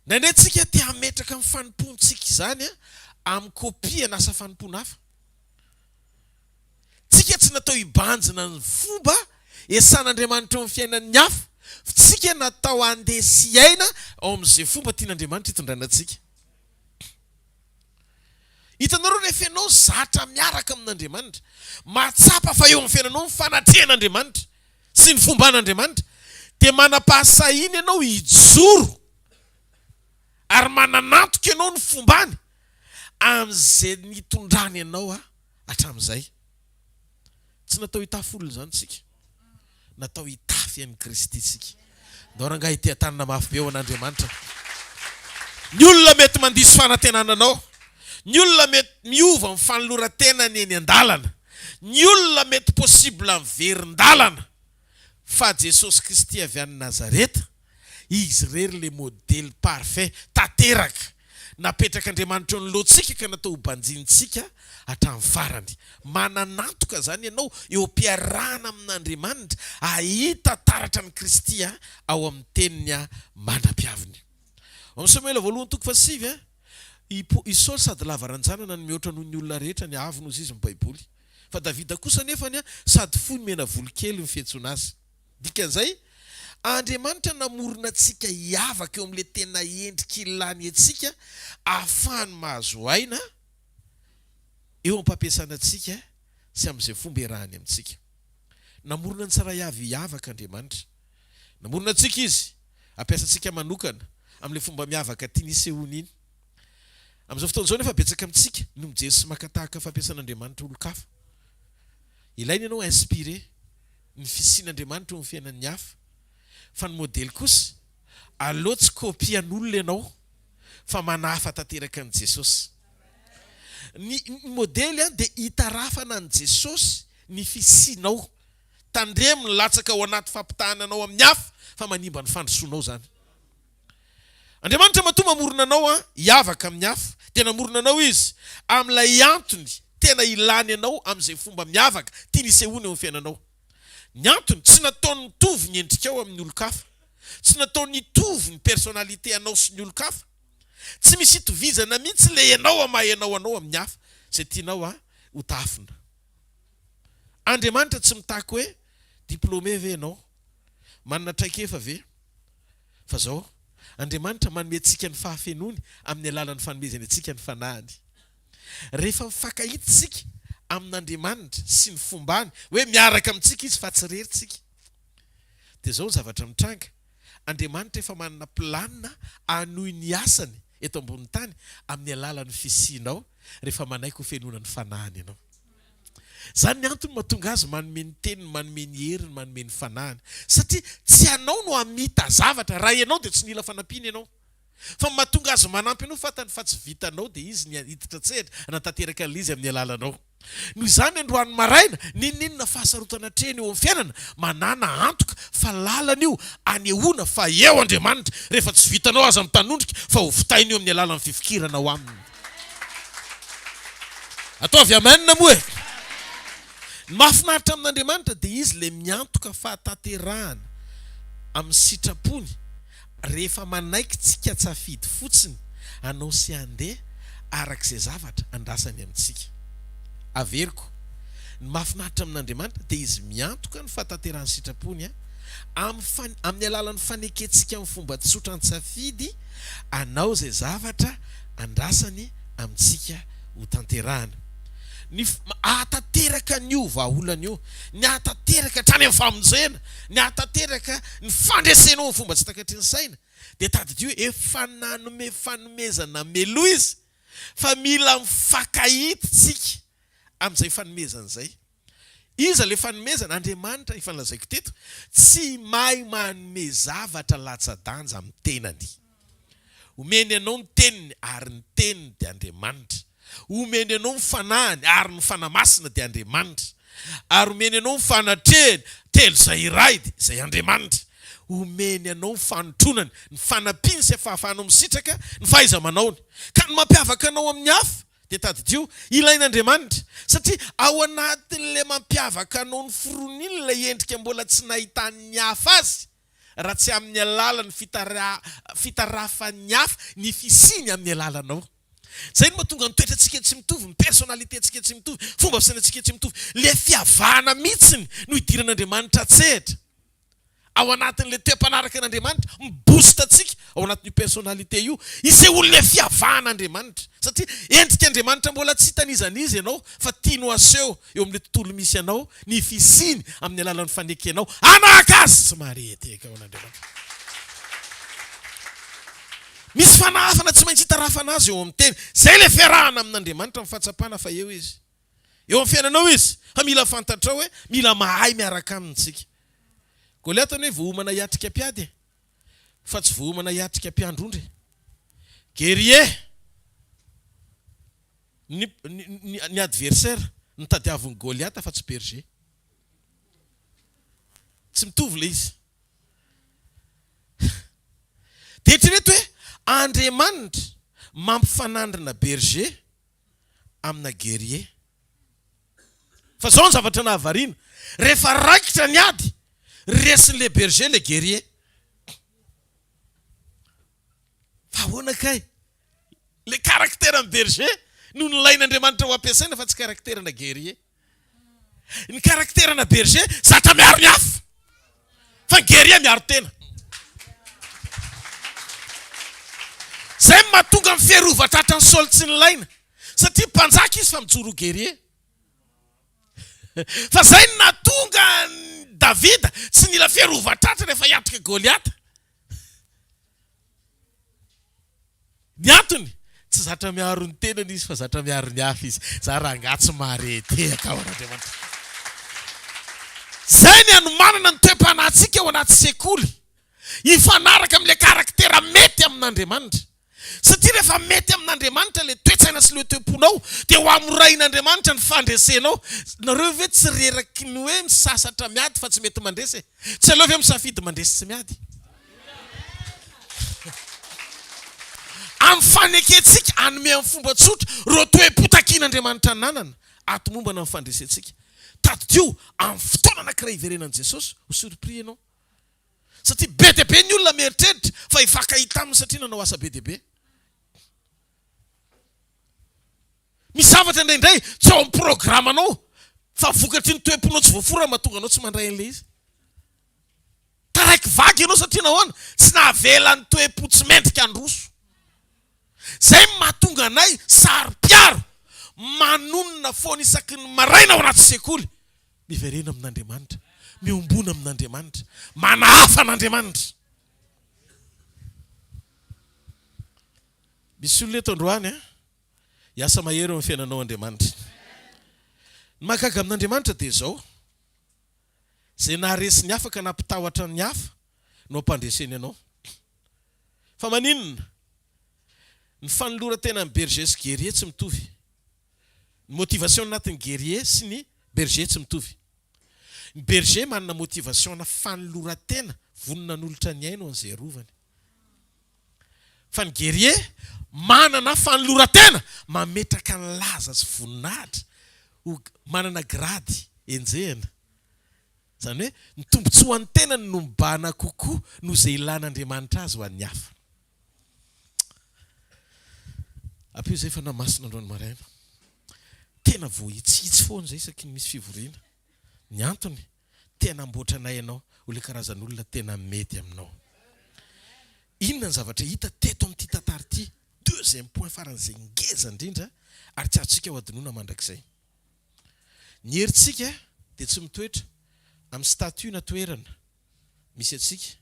Indraindray tsika te hametraka ny fanompoantsika izany an, amin'ny kopia an'asa fanompoana hafa. Tsika tsy natao hibanjina ny fomba esan'Andriamanitra eo amin'ny fiainan'ny hafa, f'tsika natao handeha sy hiaina ao amin'izay fomba tian'Andriamanitra hitondrana antsika. Hitanareo rehefa ianao zatra miaraka amin'Andriamanitra, mahatsapa fa eo amin'ny fiainanao ny fanatrehan'Andriamanitra sy ny fomban'Andriamanitra, dia manam-pahasahiana ianao hijoro ary manan'antoka ianao ny fombany amin'izay nitondrany anao hatramin'izay. Tsy natao hitafy olona izany isika. Natao hitafy an'i Kristy isika. Ndao rangahy hiteha-tanana mafy be ho an'Andriamanitra. Ny olona mety mandiso fanantenana anao. Ny olona mety miova ny fanoloran-tenany eny an-dalana. Ny olona mety possible miverin-dalana. Fa Jesosy Kristy avy any Nazareta, Izy irery ilay modely parfait, tanteraka, napetrak'Andriamanitra eo anoloantsika ka natao ho banjinintsika hatramin'ny farany. Manan'antoka izany ianao eo am-piarahana amin'Andriamanitra hahita taratra an'i Kristy ao amin'ny Teniny mandra-piaviny. Ao amin'ny Samoela voalohany toko fahasivy, i i Saoly sady lava ranjanana no mihoatra noho ny olona rehetra ny haavony hozy izy ny Baiboly. Fa Davida kosa anefany sady fohy no mena volo kely ny fiantsoana azy. Dikan'izay, Andriamanitra namorona antsika hiavaka eo amin'ilay tena endriky ilany antsika ahafahany mahazo aina eo am-pampiasana antsika sy amin'izay fomba iarahany amintsika. Namorona ny tsirairay avy hiavaka Andriamanitra. Namorona antsika Izy hampiasa antsika manokana amin'ilay fomba miavaka tiany hisehoany iny. Amin'izao fotoana izao anefa betsaka amintsika no mijery sy maka tahaka fampiasan'Andriamanitra olon-kafa. Ilaina ianao inspiré ny fisian'Andriamanitra eo amin'ny fiainan'ny hafa. Fa ny modely kosa, aleo tsy copie an'olona ianao fa manahafa tanteraka an'i Jesosy. Ny modely dia hitarafana an'i Jesosy ny fisianao. Tandremo ny latsaka ao anaty fampitahana anao amin'ny hafa fa manimba ny fandrosoanao izany. Andriamanitra matoa mamorona anao an hiavaka amin'ny hafa dia namorona anao Izy amin'ilay antony tena ilany anao amin'izay fomba miavaka tiany hisehoana eo amin'ny fiainanao. Ny antony, tsy nataony mitovy ny endrikao amin'ny olon-kafa. Tsy nataony hitovy ny personnalité anao sy ny olon-kafa. Tsy misy itovizana mihitsy ilay ianao amin'ny maha ianao anao amin'ny hafa izay tianao an ho tahafina. Andriamanitra tsy mitaky hoe diplômé ve ianao? Manana traikefa ve? Fa zao, Andriamanitra manome antsika ny fahafenoany amin'ny alalan'ny fanomezany antsika ny Fanahiny. Rehefa mifankahita isika amin'Andriamanitra sy ny fombany, hoe miaraka amintsika Izy fa tsy irery tsika, dia zao ny zavatra mitranga, Andriamanitra efa manana planina hanohy ny asany eto ambonin'ny tany amin'ny alalan'ny fisianao rehefa manaiky ho fenoina ny Fanahiny ianao. Izany ny antony mahatonga azy manome ny teniny, manome ny heriny, manome ny fanahiny. Satria tsy anao no hamita zavatra, raha ianao dia tsy nila fanampiana ianao. Fa ny mahatonga azy manampy anao fantany fa tsy vitanao dia izy ny hiditra an-tsehatra hanatanteraka an'ilay izy amin'ny alalanao. Noho izany androany maraina, n'inon'inona fahasarotana atrehina eo amin'ny fiainana, manàna antoka fa lalana io anehoana fa eo Andriamanitra, rehefa tsy vitanao aza mitanondrika fa ho vitainy io amin'ny alalan'ny fifikiranao Aminy. Ataovy amen moa e! Ny mahafinaritra amin'Andriamanitra dia Izy ilay miantoka fahatanterahana amin'ny sitrapony rehefa manaiky tsika tsafidy fotsiny hanao sy handeha araka izay zavatra andrasany amintsika. Averiko, ny mahafinaritra amin'Andriamanitra dia Izy miantoka ny fahatanterahan'ny sitrapony amin'ny amin'ny alalan'ny fanekentsika amin'ny fomba tsotra an-tsafidy hanao izay zavatra andrasany amintsika ho tanterahana. Ny hahatanteraka an'io vahaolana io, ny hahatanteraka hatrany amin'ny famonjena, ny hahatanteraka ny fandresena ao amin'ny fomba tsy takatry ny saina, dia tadidio hoe efa nanome fanomezana meloa Izy, fa mila mifankahita isika amin'izay fanomezana izay. Iza ilay fanomezana? Andriamanitra, efa nolazaiko teto, tsy mahay manome zavatra latsa-danja amin'ny tenany. Omeny anao ny teniny ary ny teniny dia Andriamanitra. Omeny anao ny fanahiny ary ny Fanahy Masina dia Andriamanitra. Ary omeny anao ny fanatrehany, telo izay iray dia izay Andriamanitra. Omeny anao ny fanotronany, ny fanampiany sy fahafahanao misitraka ny fahaiza-manaony. Ka ny mampiavaka anao amin'ny hafa dia tadidio, ilain'Andriamanitra, satria ao anatin'ilay mampiavaka anao ny foroniny ilay endrika mbola tsy nahitan'ny hafa azy, raha tsy amin'ny alalan'ny fitarafan'ny hafa ny fisiany amin'ny alalanao. Izay no mahatonga ny toetrantsika tsy mitovy, ny personnalité-ntsika tsy mitovy, fomba fisainantsika tsy mitovy. Ilay fiavahana mihitsiny no idiran'Andriamanitra an-tsehatra. Ao anatin'ilay toe-panaraka an'Andriamanitra, mi-boost antsika ao anatin'io personnalité io, isehoan'ilay fiavahan'Andriamanitra. Satria endrik'Andriamanitra mbola tsy hitan'iza n'iza ianao fa tiany ho aseho eo amin'ilay tontolo misy anao ny fisiany amin'ny alalan'ny fanekenao hanahaka Azy tsy maharehitehaka ao an'Andriamanitra. Misy fanahafana tsy maintsy itarafana Azy eo amin'ny teny. Izay ilay fiarahana amin'Andriamanitra amin'ny fahatsapana fa eo Izy. Eo amin'ny fiainanao Izy. Fa mila fantatrao hoe mila mahay miaraka Aminy isika. Goliata anie voaomana hiatrika mpiady e. Fa tsy voaomana hiatrika mpiandry ondry e. Guerrier! Ny, ny, ny adversaire no tadiavin'i Goliata fa tsy berger. Tsy mitovy ilay izy. Dia eritrereto hoe Andriamanitra mampifanandrina berger amina guerrier. Fa izao ny zavatra nahavariana, rehefa raikitra ny ady, resin'ilay berger ilay guerrier. Fa ahoana kay? Ilay caractère-n'ny berger no nilain'Andriamanitra ho ampiasaina fa tsy caractère-na guerrier. Ny caractère-na berger zatra miaro ny hafa fa ny guerrier miaro tena. Zay no mahatonga ny fiarovan-tratran'i Saoly tsy nilaina satria mpanjaka izy fa mijoro ho guerrier. Fa zay no nahatonga an'i Davida tsy nila fiarovan-tratra rehefa hiatrika Goliata. Ny antony, tsy zatra miaro ny tenany izy fa zatra miaro ny hafa izy. Za rangahy tsy mahare tehaka ao an'Andriamanitra. Zay ny hanomanana ny toe-panahintsika ao anaty sekoly hifanaraka amin'ilay karaktera mety amin'Andriamanitra. Satria rehefa mety amin'Andriamanitra ilay toe-tsaina sy ilay toe-ponao dia ho hamorain'Andriamanitra ny fandresenao. Nareo ve tsy reraky ny hoe misasatra miady fa tsy mety mandresy e? Tsy aleo ve misafidy mandresy tsy miady? Amin'ny fanekentsika hanome amin'ny fomba tsotra ireo toe-po takian'Andriamanitra ananana, hahatomombana ny fandresentsika. Tadidio, amin'ny fotoana anankiray hiverenan'i Jesosy, ho surpris ianao. Satria be dia be ny olona mieritreritra fa hifankahita aminy satria nanao asa be dia be. Misy zavatra indraindray tsy ao amin'ny programanao fa vokatry ny toe-ponao tsy voafora no mahatonga anao tsy mandray an'ilay izy. Taraiky vaky ianao satria nahoana? Tsy nahavela ny toe-po tsy mendrika handroso. Izay no mahatonga anay saro-piaro, manonona foana isaky ny maraina ao anaty sekoly, miverena amin'Andriamanitra, miombona amin'Andriamanitra, manahafa an'Andriamanitra. Misy olona eto androany an, hiasa mahery eo amin'ny fiainanao Andriamanitra. Ny mahagaga amin'Andriamanitra dia izao, Izay naharesy ny hafa ka nampitahotra ny hafa no ampandreseny anao. Fa maninona? Ny fanoloran-tenan'ny berger sy guerrier tsy mitovy. Ny motivation anatin'ny guerrier sy ny berger tsy mitovy. Ny berger manana motivation-na fanoloran-tena, vonona hanolotra ny ainy ho an'izay arovany. Fa ny guerrier manana fanoloran-tena, mametraka ny laza sy voninahitra ho manana grady enjehina. Izany hoe ny tombontsoan'ny tenany no mibahana kokoa noho izay ilàn'Andriamanitra azy ho an'ny hafa. Ampio izay Fanahy Masina androany maraina. Tena voahitsihitsy foana izay isaky ny misy fivoriana. Ny antony, te hanamboatra anay ianao ho ilay karazan'olona tena mety aminao. Inona ny zavatra hita teto amin'ity tantara ity? Deuxième point faran'izay ngeza indrindra ary tsy azontsika ho adinoina mandrakizay. Ny herintsika dia tsy mitoetra amin'ny statut na toerana misy antsika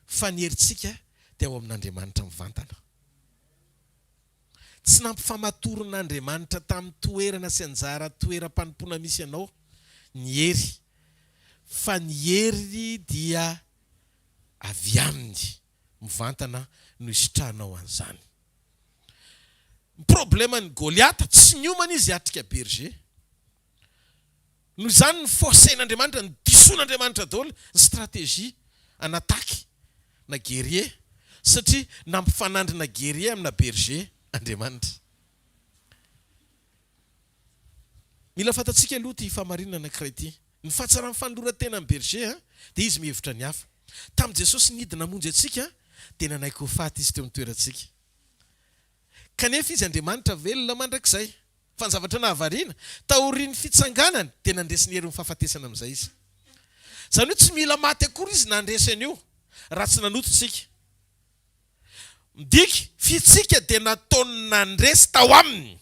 fa ny herintsika dia ao amin'Andriamanitra mivantana. Tsy nampifamatorin'Andriamanitra tamin'ny toerana sy anjara toeram-panompoana misy anao ny hery, fa ny hery dia avy Aminy mivantana no isitrahanao an'izany. Ny probleman'i Goliata, tsy niomana izy hiatrika berger. Noho izany ny forcer-n'Andriamanitra, ny disoan'Andriamanitra daholo ny stratégie. En attaque na guerrier satria nampifanandrina guerrier amina berger Andriamanitra. Mila fantatsika aloha ity fahamarinana anankiray ity. Ny fahatsaran'ny fanoloran-tenan'ny berger dia izy mihevitra ny hafa. Tamin'i Jesosy nidina hamonjy antsika dia nanaiky ho faty izy teo amin'ny toerantsika. Kanefa izy Andriamanitra velona mandrakizay. Fa ny zavatra nahavariana, taorian'ny fitsanganany dia nandresy ny herin'ny fahafatesana amin'izay izy. Izany hoe tsy mila maty akory izy nandresy an'io raha tsy nanota isika. Midika, f'isika dia nataony nandresy tao aminy.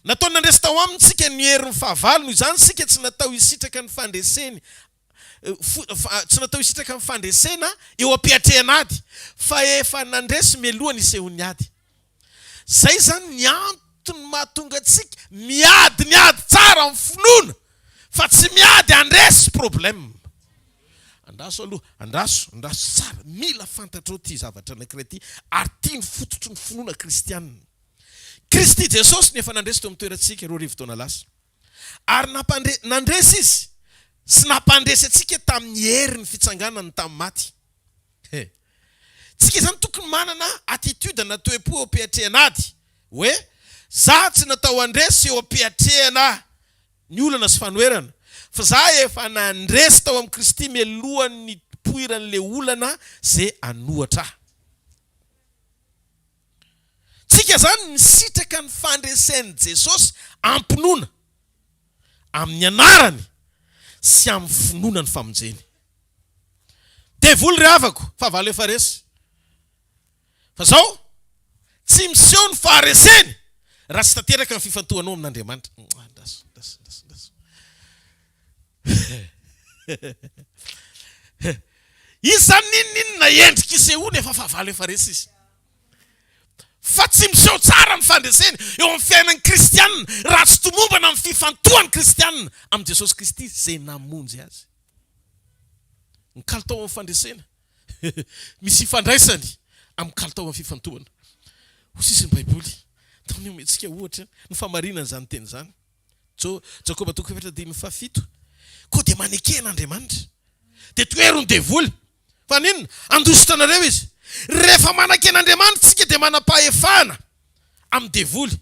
Nataony nandresy tao aminy isika ny herin'ny fahavalo, noho izany isika tsy natao hisitraka ny fandreseny tsy natao hisitraka ny fandresena eo am-piatrehana ady, fa efa nandresy mialoha ny hisehoan'ny ady. Izay izany ny antony mahatonga antsika miady ny ady tsara amin'ny finoana, fa tsy miady handresy problème. Andraso aloha, andraso, andraso tsara, mila fantatrao ity zavatra anankiray ity, ary ity ny fototry ny finoana kristianina. Kristy Jesosy no efa nandresy teo amin'ny toerantsika 2000 taona lasa. Ary nampandre, nandresy Izy, sy nampandresy antsika tamin'ny herin'ny fitsanganany tamin'ny maty. He. Tsika izany tokony manana attitude na toe-po eo am-piatrehana ady, hoe, Za tsy natao handresy eo am-piatrehana ny olana sy fanoherana, fa za efa nandresy tao amin'i Kristy mialohan'ny nipoiran'le olana ze hanohatra ahy. Tsika zany misitraka ny fandresen'i Jesosy am-pinoana, amin'ny anarany sy amin'ny finoana ny famonjeny. Devoly ry havako, fahavalo efa resy. Fa zao, tsy miseho ny fahareseny raha tsy tanteraka ny fifantohanao amin'Andriamanitra. Andraso, andraso, andraso, andraso. Izy zany n'inon'inona endrika isehoany efa fahavalo efa resy izy. Fa tsy miseho tsara ny fandreseny eo amin'ny fiainan'ny kristianina raha tsy tomombana amin'ny fifantohan'ny kristianina amin'i Jesosy Kristy izay namonjy azy. Ny kalitao amin'ny fandresena misy ifandraisany amin'ny kalitao amin'ny fifantohana. Hoy sisa ny Baiboly, Tokony homentsika ohatra ny fahamarinan'izany teny izany. Jo, Jakoba toko efatra andininy fahafito. Koa dia maneke an'Andriamanitra. Dia tohero ny devoly. Fa n'inona? Handositra anareo izy. Rehefa manaiky an'Andriamanitra isika dia manam-pahefana amin'ny devoly.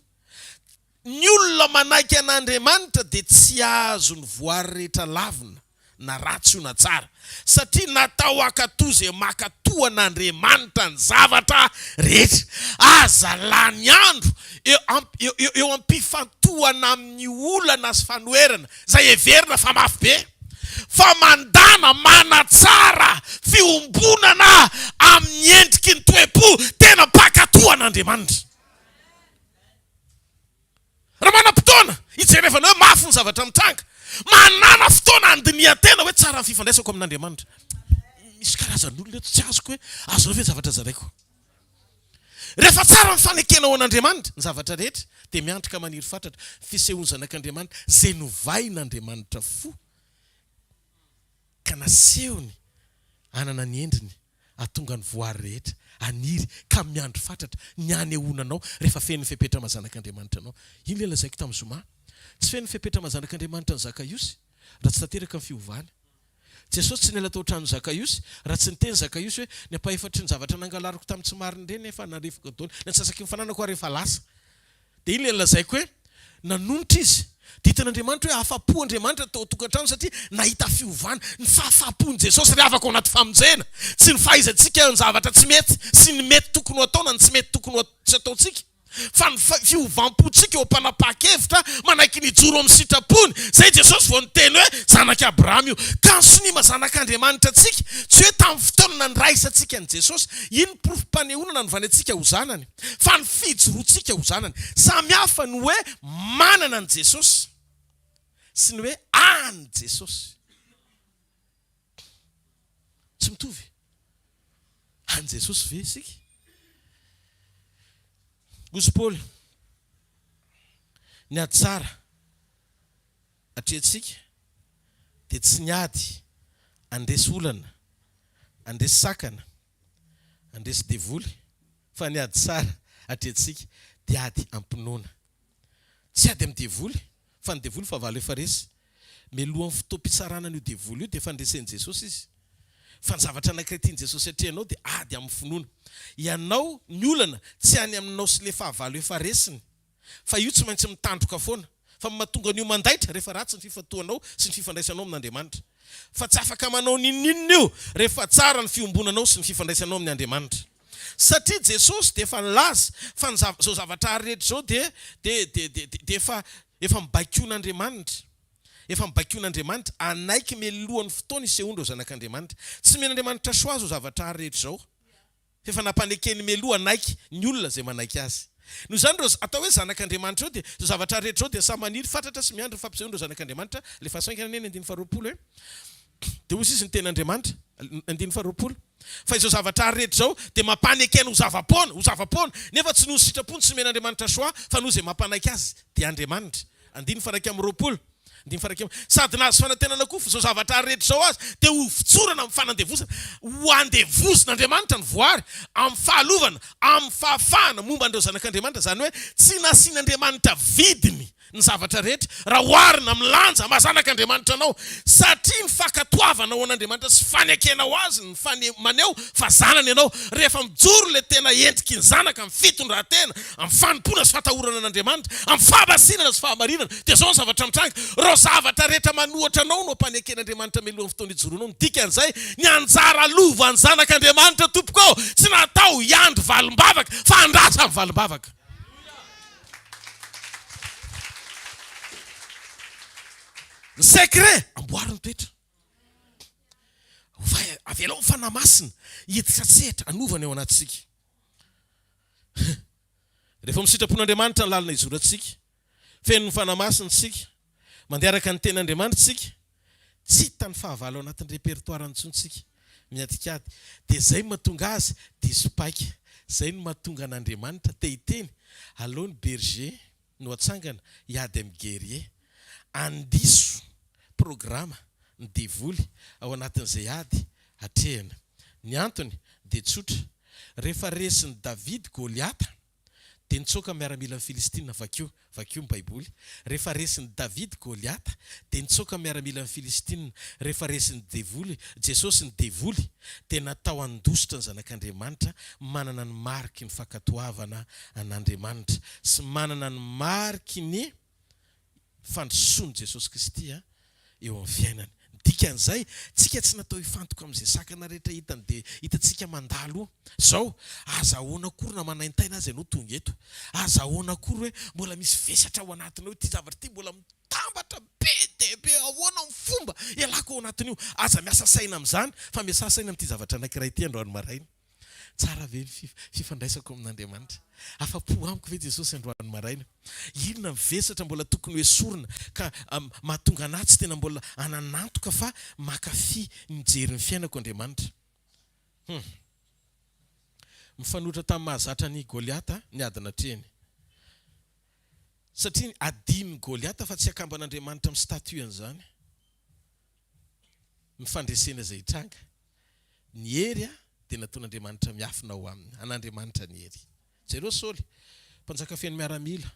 Ny olona manaiky an'Andriamanitra dia tsy azon'ny voary rehetra lavina. na ratsy io na tsara, satria natao hankatò izay mankatò an'Andriamanitra ny zavatra rehetra. Aza lany andro eo eo am-pifantohana amin'ny olana sy fanoherana izay heverina fa mafy be, fa mandàna manatsara fiombonana amin'ny endriky ny toe-po tena mpankatò an'Andriamanitra. Raha manam-potoana hijerevana hoe mafy ny zavatra mitranga, manàna fotoana handinihan-tena hoe tsara ny fifandraisako amin'Andriamanitra. Misy karazan'olona eto tsy azoko hoe azonao ve ny zavatra zaraiko. Rehefa tsara ny fanekenao an'Andriamanitra, ny zavatra rehetra dia miandry ka maniry fatratra ny fisehoan'ny Zanak'Andriamanitra izay novain'Andriamanitra fo ka nasehony hanana ny endriny hahatonga ny voary rehetra haniry ka miandry fatratra ny hanehoana anao rehefa feno ny fepetra maha zanak'Andriamanitra anao. Iny ilay lazaiko tamin'ny zoma. Tsy feno ny fepetra maha zanak'Andriamanitra an'i Zakaiosy raha tsy tanteraka ny fiovany. Jesosy tsy niala tao an-tranon'i Zakaiosy raha tsy niteny Zakaiosy hoe, ny ampahefatry ny zavatra nangalariko tamin'ny tsy marina ireny efa narefiko daholo, ny antsasaky ny fananako ary efa lasa. Dia iny ilay nolazaiko hoe nanonitra izy. Dia hitan'Andriamanitra hoe afa-po Andriamanitra tao an-tokantrano satria nahita fiovana. Ny fahafahampon'i Jesosy ry havako ao anaty famonjena. Tsy ny fahaizantsika ny zavatra tsy mety sy ny mety tokony ho atao na ny tsy mety tokony ho tsy ataontsika. Fa ny fiovam-pontsika eo am-panapahan-kevitra manaiky ny hijoro amin'ny sitrapony. Izay Jesosy vao niteny hoe zanak'i Abrahama io. Ka ny sonia maha zanak'Andriamanitra antsika, tsy hoe tamin'ny fotoana nandraisantsika an'i Jesosy. Iny ny porofom-panehoana nanovany antsika ho zanany. Fa ny fijoroantsika ho zanany. Samy hafa ny hoe manana an'i Jesosy sy ny hoe an'i Jesosy. Tsy mitovy. An'i Jesosy ve isika? Hozy Paoly, ny ady tsara atrehintsika dia tsy ny ady handresy olana, handresy sakana, Handresy devoly fa ny ady tsara atrehintsika dia ady am-pinoana. Tsy ady amin'ny devoly fa ny devoly fahavalo efa resy. Mialohan'ny fotoam-pitsarana an'io devoly io dia efa nresen'i Jesosy izy. Fa ny zavatra anankiray tian'i Jesosy atrehanao dia ady amin'ny finoana. Ianao, ny olana tsy any aminao sy le fahavalo efa resiny. Fa io tsy maintsy mitandroka foana. Fa ny mahatonga an'io mandaitra rehefa ratsy ny fifantohanao sy ny fifandraisanao amin'Andriamanitra. Fa tsy afaka manao n'inon'inona io rehefa tsara ny fiombonanao sy ny fifandraisanao amin'ny Andriamanitra. Satria Jesosy dia efa nilaza fa ny zava, izao zavatra ary rehetra izao dia, dia, dia, dia, dia efa, efa mibaikoan'Andriamanitra. Efa mibaikoan'Andriamanitra hanaiky mialohan'ny fotoana hisehoan'ireo zanak'Andriamanitra. Tsy omen'Andriamanitra choix izao zavatra ary rehetra izao. F'efa nampanekeny mialoha hanaiky ny olona izay manaiky Azy. Noho izany ireo atao hoe zanak'Andriamanitra ireo dia, izao zavatra rehetra izao dia samy maniry fatratra sy miandry ny fampisehoan'ireo zanak'Andriamanitra, alefaso haingana anie ny andininy faharoapolo e. Dia hoy izy ny tenin'Andriamanitra, andininy faharoapolo, Fa izao zavatra rehetra izao dia mampanekena ho zava-poana, ho zava-poana, nefa tsy noho ny sitrapony tsy omen'Andriamanitra choix, fa noho izay mampanaiky azy, dia Andriamanitra. Andininy faha-21. Andininy faha-21. Sady nahazo fanantenana koa fa izao zavatra rehetra izao aza dia ho votsorana amin'ny fanandevozana, ho andevozin'Andriamanitra ny voary, amin'ny fahalovana, amin'ny fahafahana momba an'ireo zanak'Andriamanitra, izany hoe tsy nasian'Andriamanitra vidiny ny zavatra rehetra raha oharina amin'ny lanja maha zanak'Andriamanitra anao, satria ny fankatoavanao an'Andriamanitra sy fanekenao Azy ny fane maneho fa zanany ianao. Rehefa mijoro ilay tena endriky ny zanaka amin'ny fitondran-tena, amin'ny fanompoana sy fatahorana an'Andriamanitra, amin'ny fahamasinana sy fahamarinana, dia izao ny zavatra mitranga, ireo zavatra rehetra manohatra anao no ampaneken'Andriamanitra mialohan'ny fotoana ijoroanao. Ny dikan'izay, ny anjara lovan'ny zanak'Andriamanitra tompoko ô, tsy natao hiandry valim-bavaka fa handrasa ny valim-bavaka. Ny secret, amboary ny toetra. Ovay, avelao ny Fanahy Masina hiditra an-tsehatra hanova ny ao anatintsika. Rehefa amin'ny sitrapon'Andriamanitra ny lalana izorantsika, feno ny Fanahy Masina isika, mandeha araka ny tenin'Andriamanitra isika, tsy hitan'ny fahavalo ao anatin'ny répertoire-ny intsony isika, miadikady. Dia izay no mahatonga azy diso paika. Izay no mahatonga an'Andriamanitra te hiteny, aleo ny berger no atsangana hiady amin'ny guerrier. Andiso programa ny devoly ao anatin'izay ady atrehina. Ny antony dia tsotra, rehefa resin'i David Goliata dia nitsoaka ny miaramilan'ny Filistina, vakio, vakio ny baiboly, rehefa resin'i David Goliata dia nitsoaka ny miaramilan'ny Filistina, rehefa resin'ny devoly, Jesosy ny devoly dia natao handositra ny zanak'Andriamanitra manana ny mariky ny fankatoavana an'Andriamanitra sy manana ny mariky ny fandrosoan'i Jesosy Kristy eo amin'ny fiainany. Ny dikan'izay, tsika tsy natao hifantoka amin'izay sakana rehetra hitany dia hitantsika mandalo io. Zao, aza ahoana akory na manaintaina aza ianao tonga eto. Aza ahoana akory hoe mbola misy vesatra ao anatinao ity zavatra ity mbola mitambatra be dia be ahoana ny fomba hialako ao anatin'io. Aza miasa saina amin'izany fa miasà saina amin'ity zavatra anankiray ity androany maraina. Tsara ve ny fifandraisako amin'Andriamanitra? Afa-po amiko ve Jesosy androany maraina? Inona ny vesatra mbola tokony ho esorina ka mahatonga anà tsy tena mbola hanan'antoka fa mankafy ny mijery ny fiainako Andriamanitra? Hum. Mifanohitra tamin'ny mahazatra an'i Goliata ny ady natrehiny. Satria adinon'i Goliata fa tsy akamban'Andriamanitra amin'ny statut an'izany. Ny fandresena izay hitranga. Ny hery dia nataon'Andriamanitra miafina ao aminy. An'Andriamanitra ny hery. Jereo Saoly, mpanjaka feno miaramila,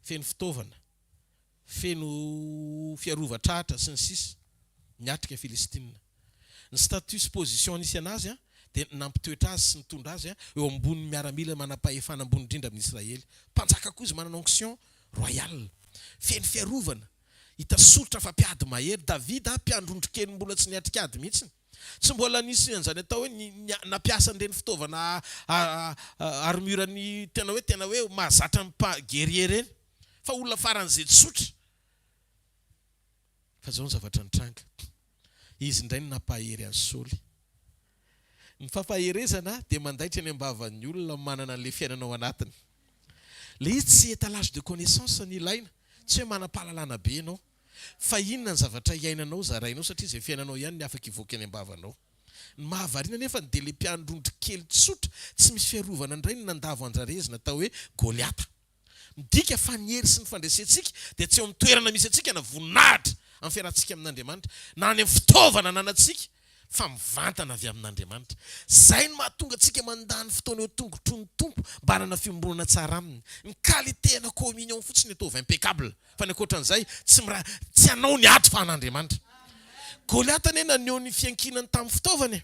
feno fitaovana, feno fiarovan-tratra, sy ny sisa, niatrika Filistina. Ny statut sy position nisy anazy dia nampitoetra azy sy nitondra azy eo ambonin'ny miaramila manam-pahefana ambony indrindra amin'i Israely. Mpanjaka koa izy, manana onction royale. Feno fiarovana. Hita soritra fa mpiady mahery. Davida, mpiandry ondry kely mbola tsy niatrika ady mihitsy. Tsy mbola nisy an'izany atao hoe nampiasa an'ireny fitaovana armure ny tena hoe tena hoe mahazatra ny guerrier ireny. Fa olona faran'izay tsotra. Fa izao ny zavatra nitranga. Izy indray no nampahery an'i Saoly. Ny fampaherezana dia mandaitra eny am-bavan'ny olona manana an'ilay fiainana ao anatiny. Ilay izy tsy étalage de connaissance no ilaina, tsy hoe manam-pahalalana be ianao. Fa inona ny zavatra iainanao zarainao satria izay fiainanao ihany ny afaka hivoaka eny am-bavanao. Ny mahavariana anefa dia ilay mpiandry ondry kely tsotra tsy misy fiarovana indray no nandavo andrarezina atao hoe Goliata. Midika fa ny hery sy ny fandresentsika dia tsy eo amin'ny toerana misy antsika na voninahitra amin'ny fiarahantsika amin'Andriamanitra na any amin'ny fitaovana ananantsika fa mivantana avy amin'Andriamanitra. Izay no mahatonga antsika mandany fotoana eo an-tongotry ny Tompo mba hanana fiombonana tsara Aminy. Ny qualité-na communion fotsiny ataovy impeccable fa ny ankoatran'izay tsy mira tsy anao ny ady fa an'Andriamanitra. Goliata anie naneho ny fiankinany tamin'ny fitaovana e.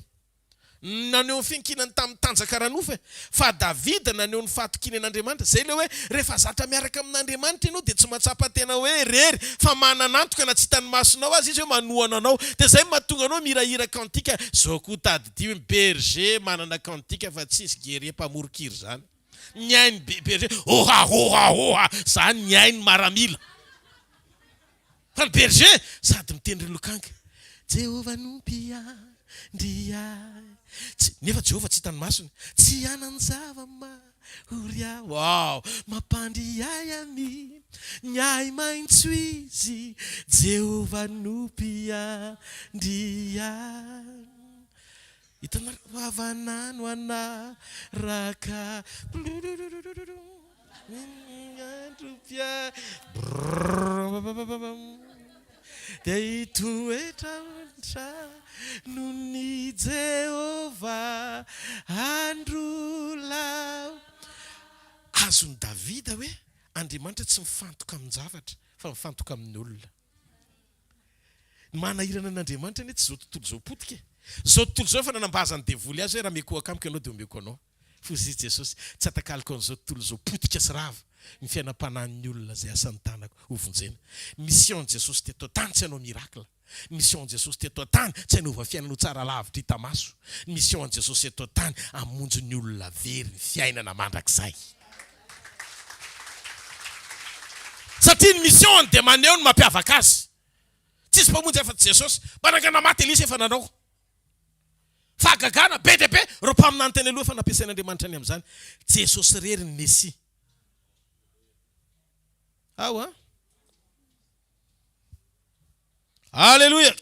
Naneho ny fiankinany tamin'ny tanjaka ara-nofo e. Fa Davida naneho ny fahatokiany an'Andriamanitra. Izay ilay hoe rehefa zatra miaraka amin'Andriamanitra ianao dia tsy mahatsapa tena hoe irery fa manana antoka na tsy hitan'ny masonao aza izy hoe manohana anao. Dia izay no mahatonga anao mihirahira cantique. Izao koa tadidio ny berger manana cantique fa tsisy guerrier mpamoron-kira izany. Ny hain'ny berger oha oha oha izany ny hain'ny maramila. Fa ny berger sady mitendry lokanga, Jehovah no mpiandry ahy. Tsy, nefa Jehovah tsy hitan'ny masony. Tsy hanan-java-mahory ahy. Wow! Mampandry ahy amin ny ahi-maitso Izy. Jehovah no mpiandry ahy. Hitanareo? Havana no hanaraka. Dia hitoetra an-tranon'i Jehovah andro lava. Azon'i Davida hoe Andriamanitra tsy mifantoka amin-javatra fa mifantoka amin'ny olona. Ny manahirana an'Andriamanitra anie tsy izao tontolo izao potika e. Izao tontolo izao efa nanambazan'ny devoly azy hoe raha mikohaka amiko ianao dia omeko anao. Hoy izy Jesosy, tsy atakaloko an'izao tontolo izao potika sy rava ny fiainam-panahin'ny olona izay asan'ny tanako ho vonjena. Ny mission-n'i Jesosy teto an-tany tsy hanao miracle. Ny mission-n'i Jesosy teto an-tany tsy hanova fiainana ho tsara lavitra hita maso. Ny mission-n'i Jesosy eto an-tany hamonjy ny olona very ny fiainana mandrakizay. Satria ny mission-ny dia maneho ny mampiavaka azy. Tsisy mpamonjy afa-tsy Jesosy. Mpanangana maty Elisa efa nanao. Fahagagana be dia be ireo mpaminany teny aloha efa nampiasain'Andriamanitra ny amin'izany. Jesosy irery ny Mesia. Ao an. Aleloia!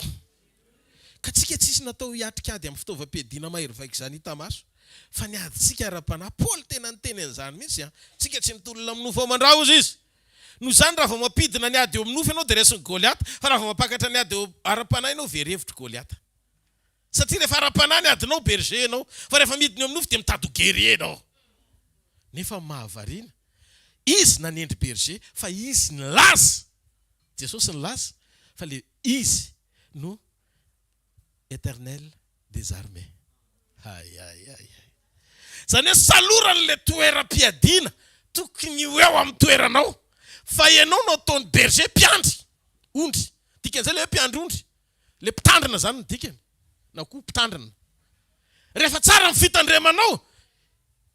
Ka tsika tsisy natao hiatrika ady amin'ny fitaovam-piadiana mahery vaika izany hita maso, fa ny adintsika ara-panahy. Paoly tena niteny an'izany mihitsy an. Tsika tsy mitolona amin'ny nofo aman-dra hozy izy. Noho izany, raha vao mampidina ny ady eo amin'ny nofo ianao dia resin'i Goliata, fa raha vao mampakatra ny ady eo ara-panahy ianao, very hevitra Goliata. Satria rehefa ara-panahy ny adinao, berger ianao, fa rehefa midina eo amin'ny nofo dia mitady ho guerrier ianao. Nefa ny mahavariana, izy nanendry berger, fa izy nilaza, Jesosy nilaza fa le izy no Eternel des armées. Hay hay hay hay. Izany hoe salorany le toeram-piadiana tokony ho eo amin'ny toeranao, fa ianao no ataony berger mpiandry ondry. Dikan'izay le hoe mpiandry ondry, le mpitandrina izany no dikany, na koa mpitandrina. Rehefa tsara ny fitandremanao,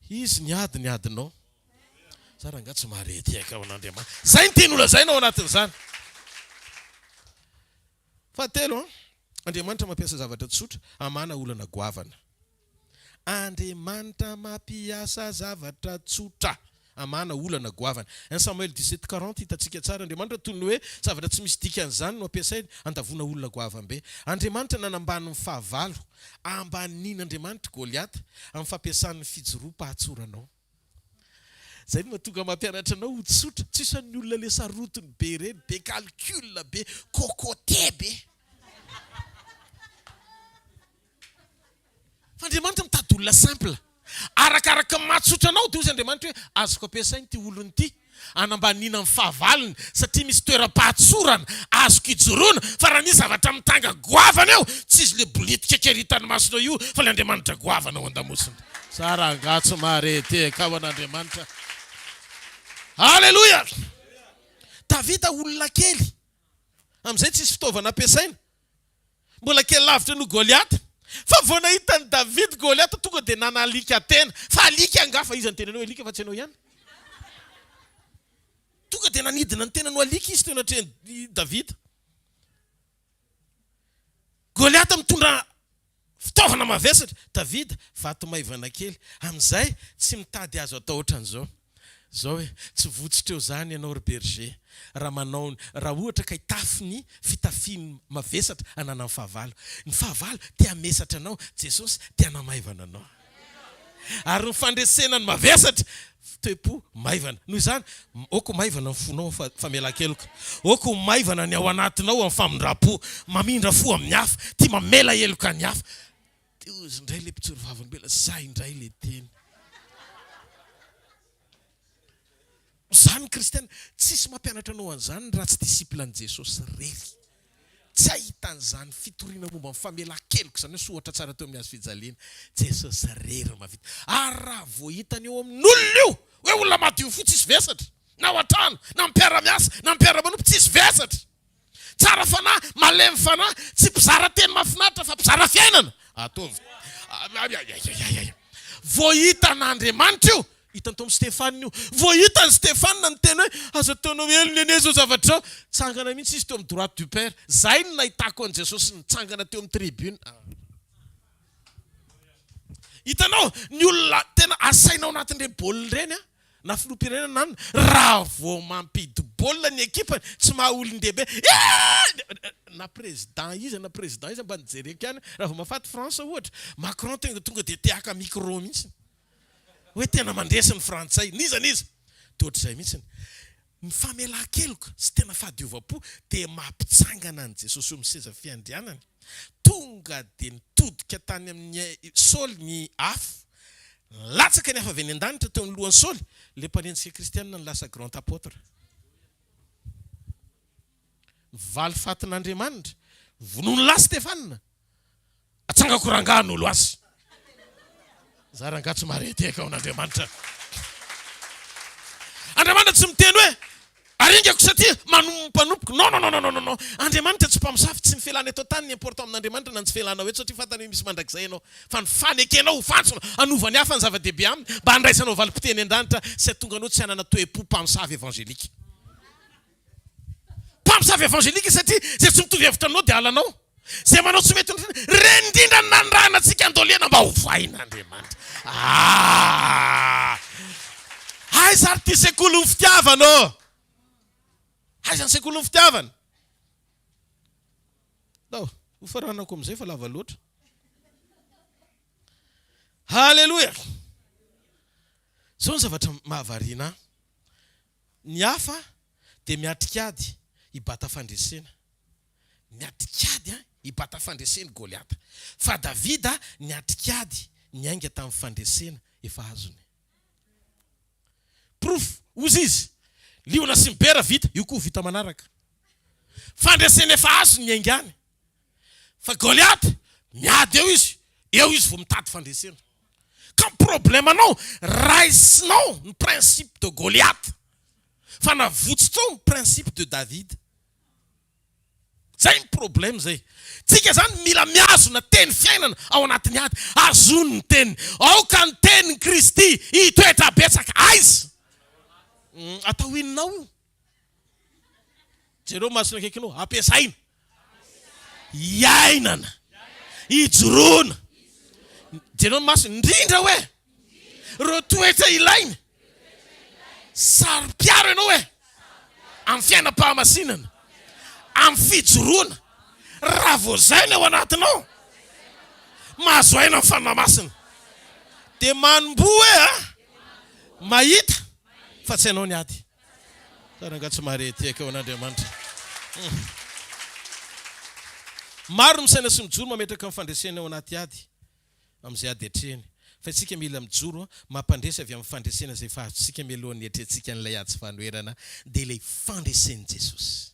izy niady ny adinao. Za rangahy tsy mahare tehaka ao an'Andriamanitra. Zay ny tiany holazaina ao anatin'izany. Fahatelo an, Andriamanitra mampiasa zavatra tsotra hamahana olana goavana. Andriamanitra mampiasa zavatra tsotra hamahana olana goavana. Un Samuel 17, 40, hitantsika tsara, Andriamanitra toy ny hoe zavatra tsy misy dikany izany no ampiasainy handavoana olona goavam-be. Andriamanitra nanambany ny fahavalo. Ambanin'Andriamanitra Goliata amin'ny fampiasany ny fijoroam-pahatsoranao. Zay no mahatonga mampianatra anao ho tsotra, tsy isan'ny olona le sarotiny be ireny, be calcul be, cocotte be. Fa Andriamanitra mitady olona simple. Arakaraka ny mahatsotra anao dia hozy Andriamanitra hoe azoko ampiasaina ity olona ity. Anambaniana ny fahavalony satria misy toeram-pahatsorana azoko ijoroana fa raha misy zavatra mitranga goavana eo tsy izy le bolitika kely hitan'ny masonao io fa le Andriamanitra goavana ao an-damosina. Za rangaha tsy mahare tehaka ao an'Andriamanitra. Aleloia! Davida olona kely. Amin'izay tsisy fitaovana ampiasaina. Mbola kely lavitra noho Goliata. Fa vao nahita an'i Davida Goliata tonga dia nanalika tena. Fa alika angaha fa iza niteny anao alika fa tsy ianao ihany? Tonga dia nanidina ny tenany ho alika izy teo anatrehan'i Davida. Goliata mitondra Fitaovana mavesatra. Davida, vato maivana kely. Amin'izay, tsy mitady azo atao ohatran'izao. Izao e, tsy votsotra eo izany ianao ry berger, raha manao, raha ohatra ka hitafy ny fitafiany mavesatra ananan'ny fahavalo. Ny fahavalo te hamesatra anao, Jesosy te hanamaivana anao. Ary ny fandresena ny mavesatra, toe-po maivana. Noho izany, aoka ho maivana ny fonao amin'ny famelan-keloka. Aoka ho maivana ny ao anatinao amin'ny famindram-po. Mamindra fo amin'ny hafa, tia mamela heloka ny hafa. Dia hozy indray ilay mpijoro vavolombelona, izay indray ilay teny. Izany ny kristiana, tsisy mampianatra anao an'izany raha tsy disciple an'i Jesosy irery. Tsy hahita an'izany fitoriana momba ny famelan-keloka izany hoe sohatra tsara teo amin'ny hazo fijaliana. Jesosy irery no mahavita. Ary raha vao hitany eo amin'olona io hoe olona madio fo tsisy vesatra, na ao an-trano, na amin'ny mpiara-miasa, na amin'ny mpiara-manompo, tsisy vesatra. Tsara fanahy, malemy fanahy, tsy mpizara teny mahafinaritra fa mpizara fiainana. Ataovy. Ayayayayay. Vao hitan'Andriamanitra io, hitany tao amin'i Stefana io. Vao hitan'i Stefana niteny hoe, aza ataonao helony anie izao zavatra izao. Nitsangana mihitsy izy teo amin'ny droite du Père. Izay no nahitako an'i Jesosy nitsangana teo amin'ny tribune. Hitanao, ny olona tena asaina ao anatin'ireny baolina ireny an, na filoham-pirenena na anona, raha vao mampidi-baolina ny ekipany, tsy maha olon-dehibe, eh! Na président iza na président iza mba nijereko ihany, raha vao mahafaty France ohatra, Macron tonga tonga dia te haka micro mihitsy, hoe tena mandresy ny frantsay, n'iza n'iza, dia ohatr'izay mihitsy. Ny famelan-keloka sy tena fahadiovam-po dia mampitsangana an'i Jesosy eo amin'ny seza fiandrianany. Tonga dia nitodika tany amin'i Saoly ny afo. Nilatsaka ny afo avy any an-danitra teo amin'ny lohan'i Saoly, ilay mpanenjika kristianina no lasa grand apôtre. Ny valifatin'Andriamanitra, vonoin'ny lahy Stefana. Atsangako rangahy hanolo azy. Za rangahy tsy mahare tehaka ao an'Andriamanitra. Andriamanitra tsy miteny hoe aringako satria manompo mpanompoko. Non non non non non non. Andriamanitra tsy mpamosavy, tsy ny felana eto an-tany ny important amin'Andriamanitra na ny tsy felana eto satria fantany hoe misy mandrakizay ianao. Fa ny fanekenao ho fantsona hanova ny hafa ny zava-dehibe aminy mba handraisanao valim-pitia any an-danitra sy hahatonga anao tsy hanana toe-po mpamosavy evangelika. Mpamosavy evangelika satria izay tsy mitovy hevitra aminao dia halanao. Izay manao tsy mety Ireny indrindra no nanirahana antsika andoliana mba hovain'Andriamanitra. Ah! Aiza ary ity sekolin'ny fitiavana ô? Aiza ny sekolin'ny fitiavana? Ndao, hofaranako amin'izay fa lava loatra. Haleloia! Izao ny zavatra mahavariana ahy. Ny hafa dia miatrika ady hibata fandresena. Niatrika ady hibata fandresena i Goliata. Fa Davida niatrika ady niainga tamin'ny fandresena efa azony. Porofo, hozy izy, liona sy ny bera vita, io koa ho vita manaraka. Fandresena efa azony niaingany. Fa Goliath, miady eo izy, eo izy vao mitady fandresena. Ka ny problème-nao, raisinao ny principe de Goliath, fa navotsitrao ny principe de David. Zay ny problème zay. Tsika zany mila mihazona teny fiainana ao anatin'ny ady. Hazony ny teniny. Aoka ny tenin'i Kristy hitoetra betsaka. Aiza? Atao inona ao io? Jereo masony akaikinao, ampiasaina, iainana, ijoroana. Jereo ny masony, indrindra hoe ireo toetra ilaina. Saro-piaro ianao e, amin'ny fiainam-pahamasinana, amin'ny fijoroana. Raha vao izay ny ao anatinao, mahazo aina ny Fanahy Masina. Dia manomboha e, mahita fa tsy ianao ny ady. Za rangahy tsy mahare tehaka eo an'Andriamanitra. Maro ny misaina sy mijoro mametraka ny fandresena ao anaty ady amin'izay ady atrehiny. Fa isika mila mijoro mampandresy avy amin'ny fandresena izay efa azontsika mialohan'ny hiatrehantsika an'ilay ady sy fanoherana dia ilay fandresen'i Jesosy.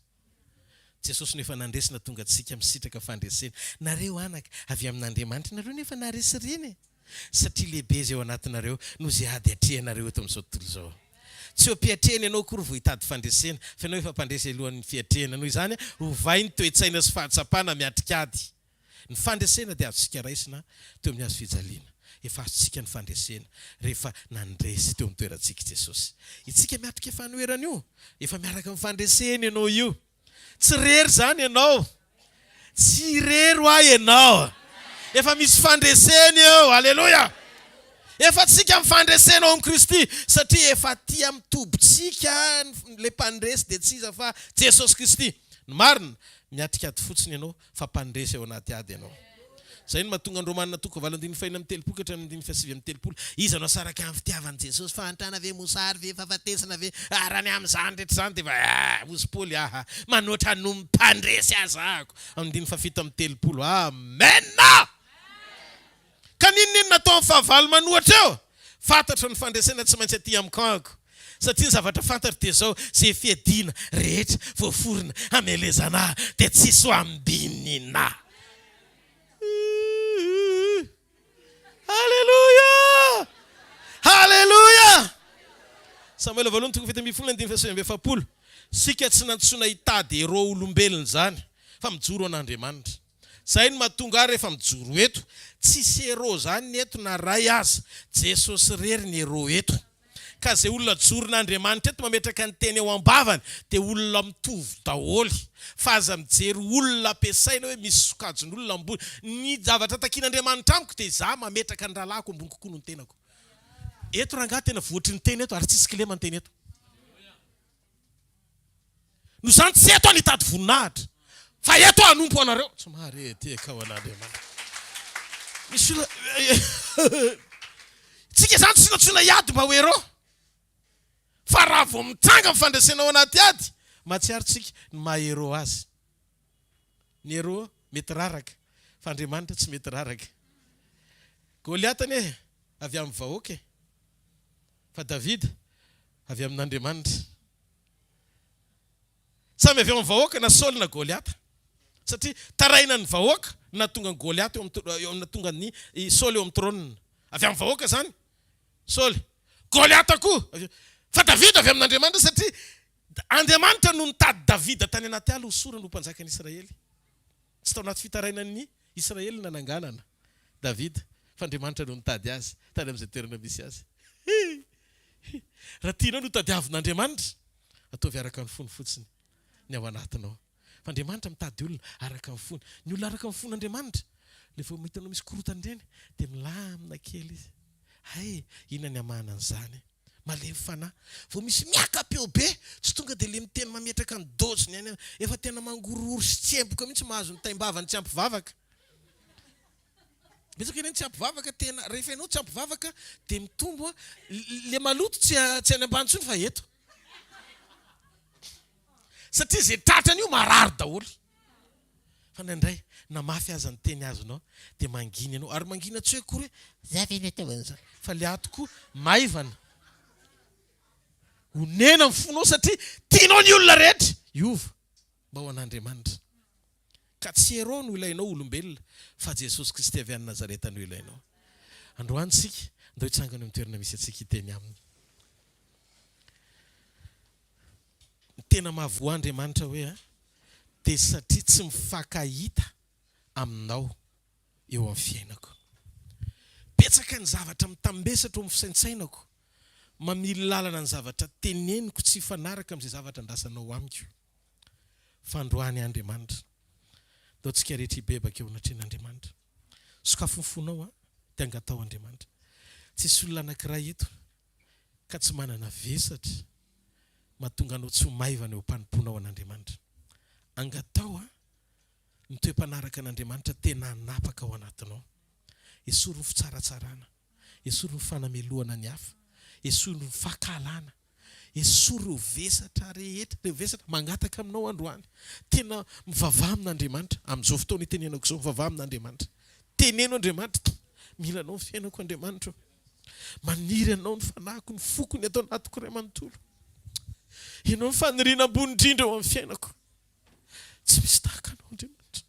Jesosy no efa nandresy nahatonga antsika misitraka fandresena. Nareo anaka, avy amin'Andriamanitra nareo nefa naharesy ireny e! Satria lehibe izay ao anatinareo noho izay ady atrehanareo eto amin'izao tontolo izao. Tsy eo am-piatrehana ianao akory vao hitady fandresena, fa ianao efa mpandresy alohan'ny fiatrehana. Noho izany, ovay ny toe-tsaina sy fahatsapana miatrika ady. Ny fandresena dia azontsika raisina teo amin'ny hazo fijaliana. Efa azontsika ny fandresena rehefa nandresy teo amin'ny toerantsika i Jesosy. Itsika miatrika fanoherana io, efa miaraka amin'ny fandresena ianao io. Tsy irery izany ianao. Tsy irery hoa ianao. Efa misy fandresena eo. Aleloia! Efa tsika amin'ny fandresena ao amin'i Kristy satria efa aty amin'ny tobintsika ilay mpandresy dia tsy iza fa Jesosy Kristy. Ny marina, miatrika ady fotsiny ianao fa mpandresy ao anaty ady ianao. Izay no mahatonga ny Romana toko valo andininy fahenina amby telopolo ka hatramin'ny andininy fahasivy amby telopolo. Iza no hasaraka amin'ny fitiavan'i Jesosy? Fahantrana ve? Mosary ve? Fahafatesana ve? Ah, raha ny amin'izany rehetra izany dia efa ah, hozy Paoly aha, manoatra noho ny mpandresy aza ahako. Andininy fahafito amby telopolo. Amena! Ka n'inon'inona ataon'ny fahavalo manohatra eo, fantatro ny fandresena tsy maintsy aty amin'ny camp-ko. Satria ny zavatra fantatro dia izao, izay fiadiana rehetra voaforona hamelezana ahy dia tsisy ho ambinina. Aleloia! Aleloia! Samoela voalohany toko 17 andininy faha-49. Isika tsy nantsoina hitady héros olombelona izany fa mijoro an'Andriamanitra. Zay no mahatonga ahy rehefa mijoro eto, tsisy héros zany ny eto na ray aza, Jesosy irery ny héros eto. Ka zay olona ajoron'Andriamanitra eto mametraka ny teny ao ambavany dia olona mitovy daholo. Fa aza mijery olona ampiasaina hoe misy sokajin'olona ambony. Ny zavatra takian'Andriamanitra amiko dia izaho mametraka ny rahalahiko ambony kokoa noho ny tenako. Eto rangahy tena voatry ny teny eto ary tsisy kilema ny teny eto. Noho izany tsy eto aho no hitady voninahitra, fa eto aho hanompo anareo. Tsy mahare tehaka ho an'Andriamanitra. Misy olona Tsika izany tsy nantsoina hiady mba ho héros. Fa raha vao mitranga ny fandresena ao anaty ady, mahatsiaro tsika ny maha héros azy. Ny héros mety raraka, fa Andriamanitra tsy mety raraka. Goliata anie avy amin'ny vahoaka e. Fa Davida avy amin'Andriamanitra. Samy avy ao amin'ny vahoaka na Saoly na Goliata. Satria tarainan'ny vahoaka no nahatonga an'i Goliata eo amin'ny nahatonga an'i Saoly eo amin'ny trône. Avy amin'ny vahoaka izany Saoly. Goliata koa. Fa Davida avy amin'Andriamanitra satria Andriamanitra no nitady Davida tany anaty ala hosorana ho mpanjakan'i Israely. Tsy tao anaty fitarainan'ny Israely no nananganana Davida, fa Andriamanitra no nitady azy tany amin'izay toerana misy azy. Hi! Hi! Raha tianao ny hotadiavin'Andriamanitra, ataovy araka ny fony fotsiny ny ao anatinao. Fa Andriamanitra mitady olona araka ny fony. Ny olona araka ny fon'Andriamanitra, ilay vao mahita anao misy korontana ireny, dia milamina kely izy. Hay, inona ny hamahana an'izany? Malemy fanahy. Vao misy miaka-peo be, tsy tonga dia le miteny mametraka ny dose-ny any, efa tena mangorohoro sy tsemboka mihitsy mahazo ny taim-bavany tsy ampy vavaka. Betsaka ireny tsy ampy vavaka, tena rehefa ianao tsy ampy vavaka dia mitombo le maloto tsy tsy any ambany intsony fa eto. Satria izay tratrany io marary daholo. Fa indraindray na mafy aza ny teny azonao dia mangina ianao ary mangina tsy hoe akory hoe za ve no atao an'izany fa le ato koa maivana. Onena ny fonao satria tianao ny olona rehetra hiova mba ho an'Andriamanitra. Ka tsy héros no ilainao olombelona fa Jesosy Kristy avy any Nazareta no ilainao. Androany isika ndao hitsangana eo amin'ny toerana misy antsika hiteny aminy. Ny tena mahavoa Andriamanitra hoe dia satria tsy mifankahita aminao eo amin'ny fiainako. Betsaka ny zavatra mitambesatra eo amin'ny fisaintsainako, mamily lalana ny zavatra teneniko tsy hifanaraka amin'izay zavatra andrasanao amiko. Fa androany Andriamanitra, ndao tsika rehetra hibebaka eo anatrehan'Andriamanitra. Sokafy ny fonao dia angataho Andriamanitra. Tsisy olona anankiray eto ka tsy manana vesatra mahatonga anao tsy ho maivana eo am-panompoanao an'Andriamanitra. Angataho ny toe-panaraka an'Andriamanitra tena hanapaka ao anatinao. Esory ny fitsaratsarana, esory ny fanamelohana ny hafa, esory ny fankahalana, esory ireo vesatra rehetra, ireo vesatra mangataka aminao androany. Tena mivavaha amin'Andriamanitra amin'izao fotoana itenenako izao, mivavaha amin'Andriamanitra. Teneno Andriamanitra, mila anao ny fiainako Andriamanitra ô. Maniry Anao ny fanahiko, ny foko, ny ato anatiko iray manontolo. Ianao ny faniriana ambony indrindra eo amin'ny fiainako. Tsy misy tahaka Anao, Andriamanitra.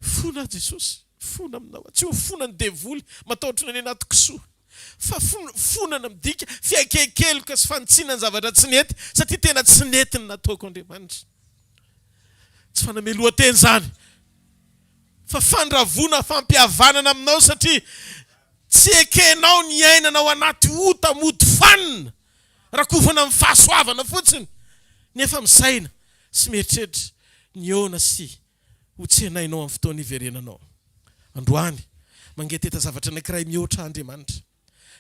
Fona aho, Jesosy. Fona aminao aho. Tsy ho fona ny devoly, matahotra ny any anaty kisoa. Fa fonana midika fiaikekeloka sy fanitsiana ny zavatra tsy nety, satria tena tsy nety ny nataoko, Andriamanitra. Tsy fanamelohan-tena izany. Fa fandravona fampihavanana aminao satria tsy ekenao ny hiainana ao anaty ota mody fanina, rakofana amin'ny fahasoavana fotsiny nefa misaina sy mieritreritra ny hihaona sy ho tsenainao amin'ny fotoana hiverenanao. Androany, mangetaheta zavatra anankiray mihoatra Andriamanitra,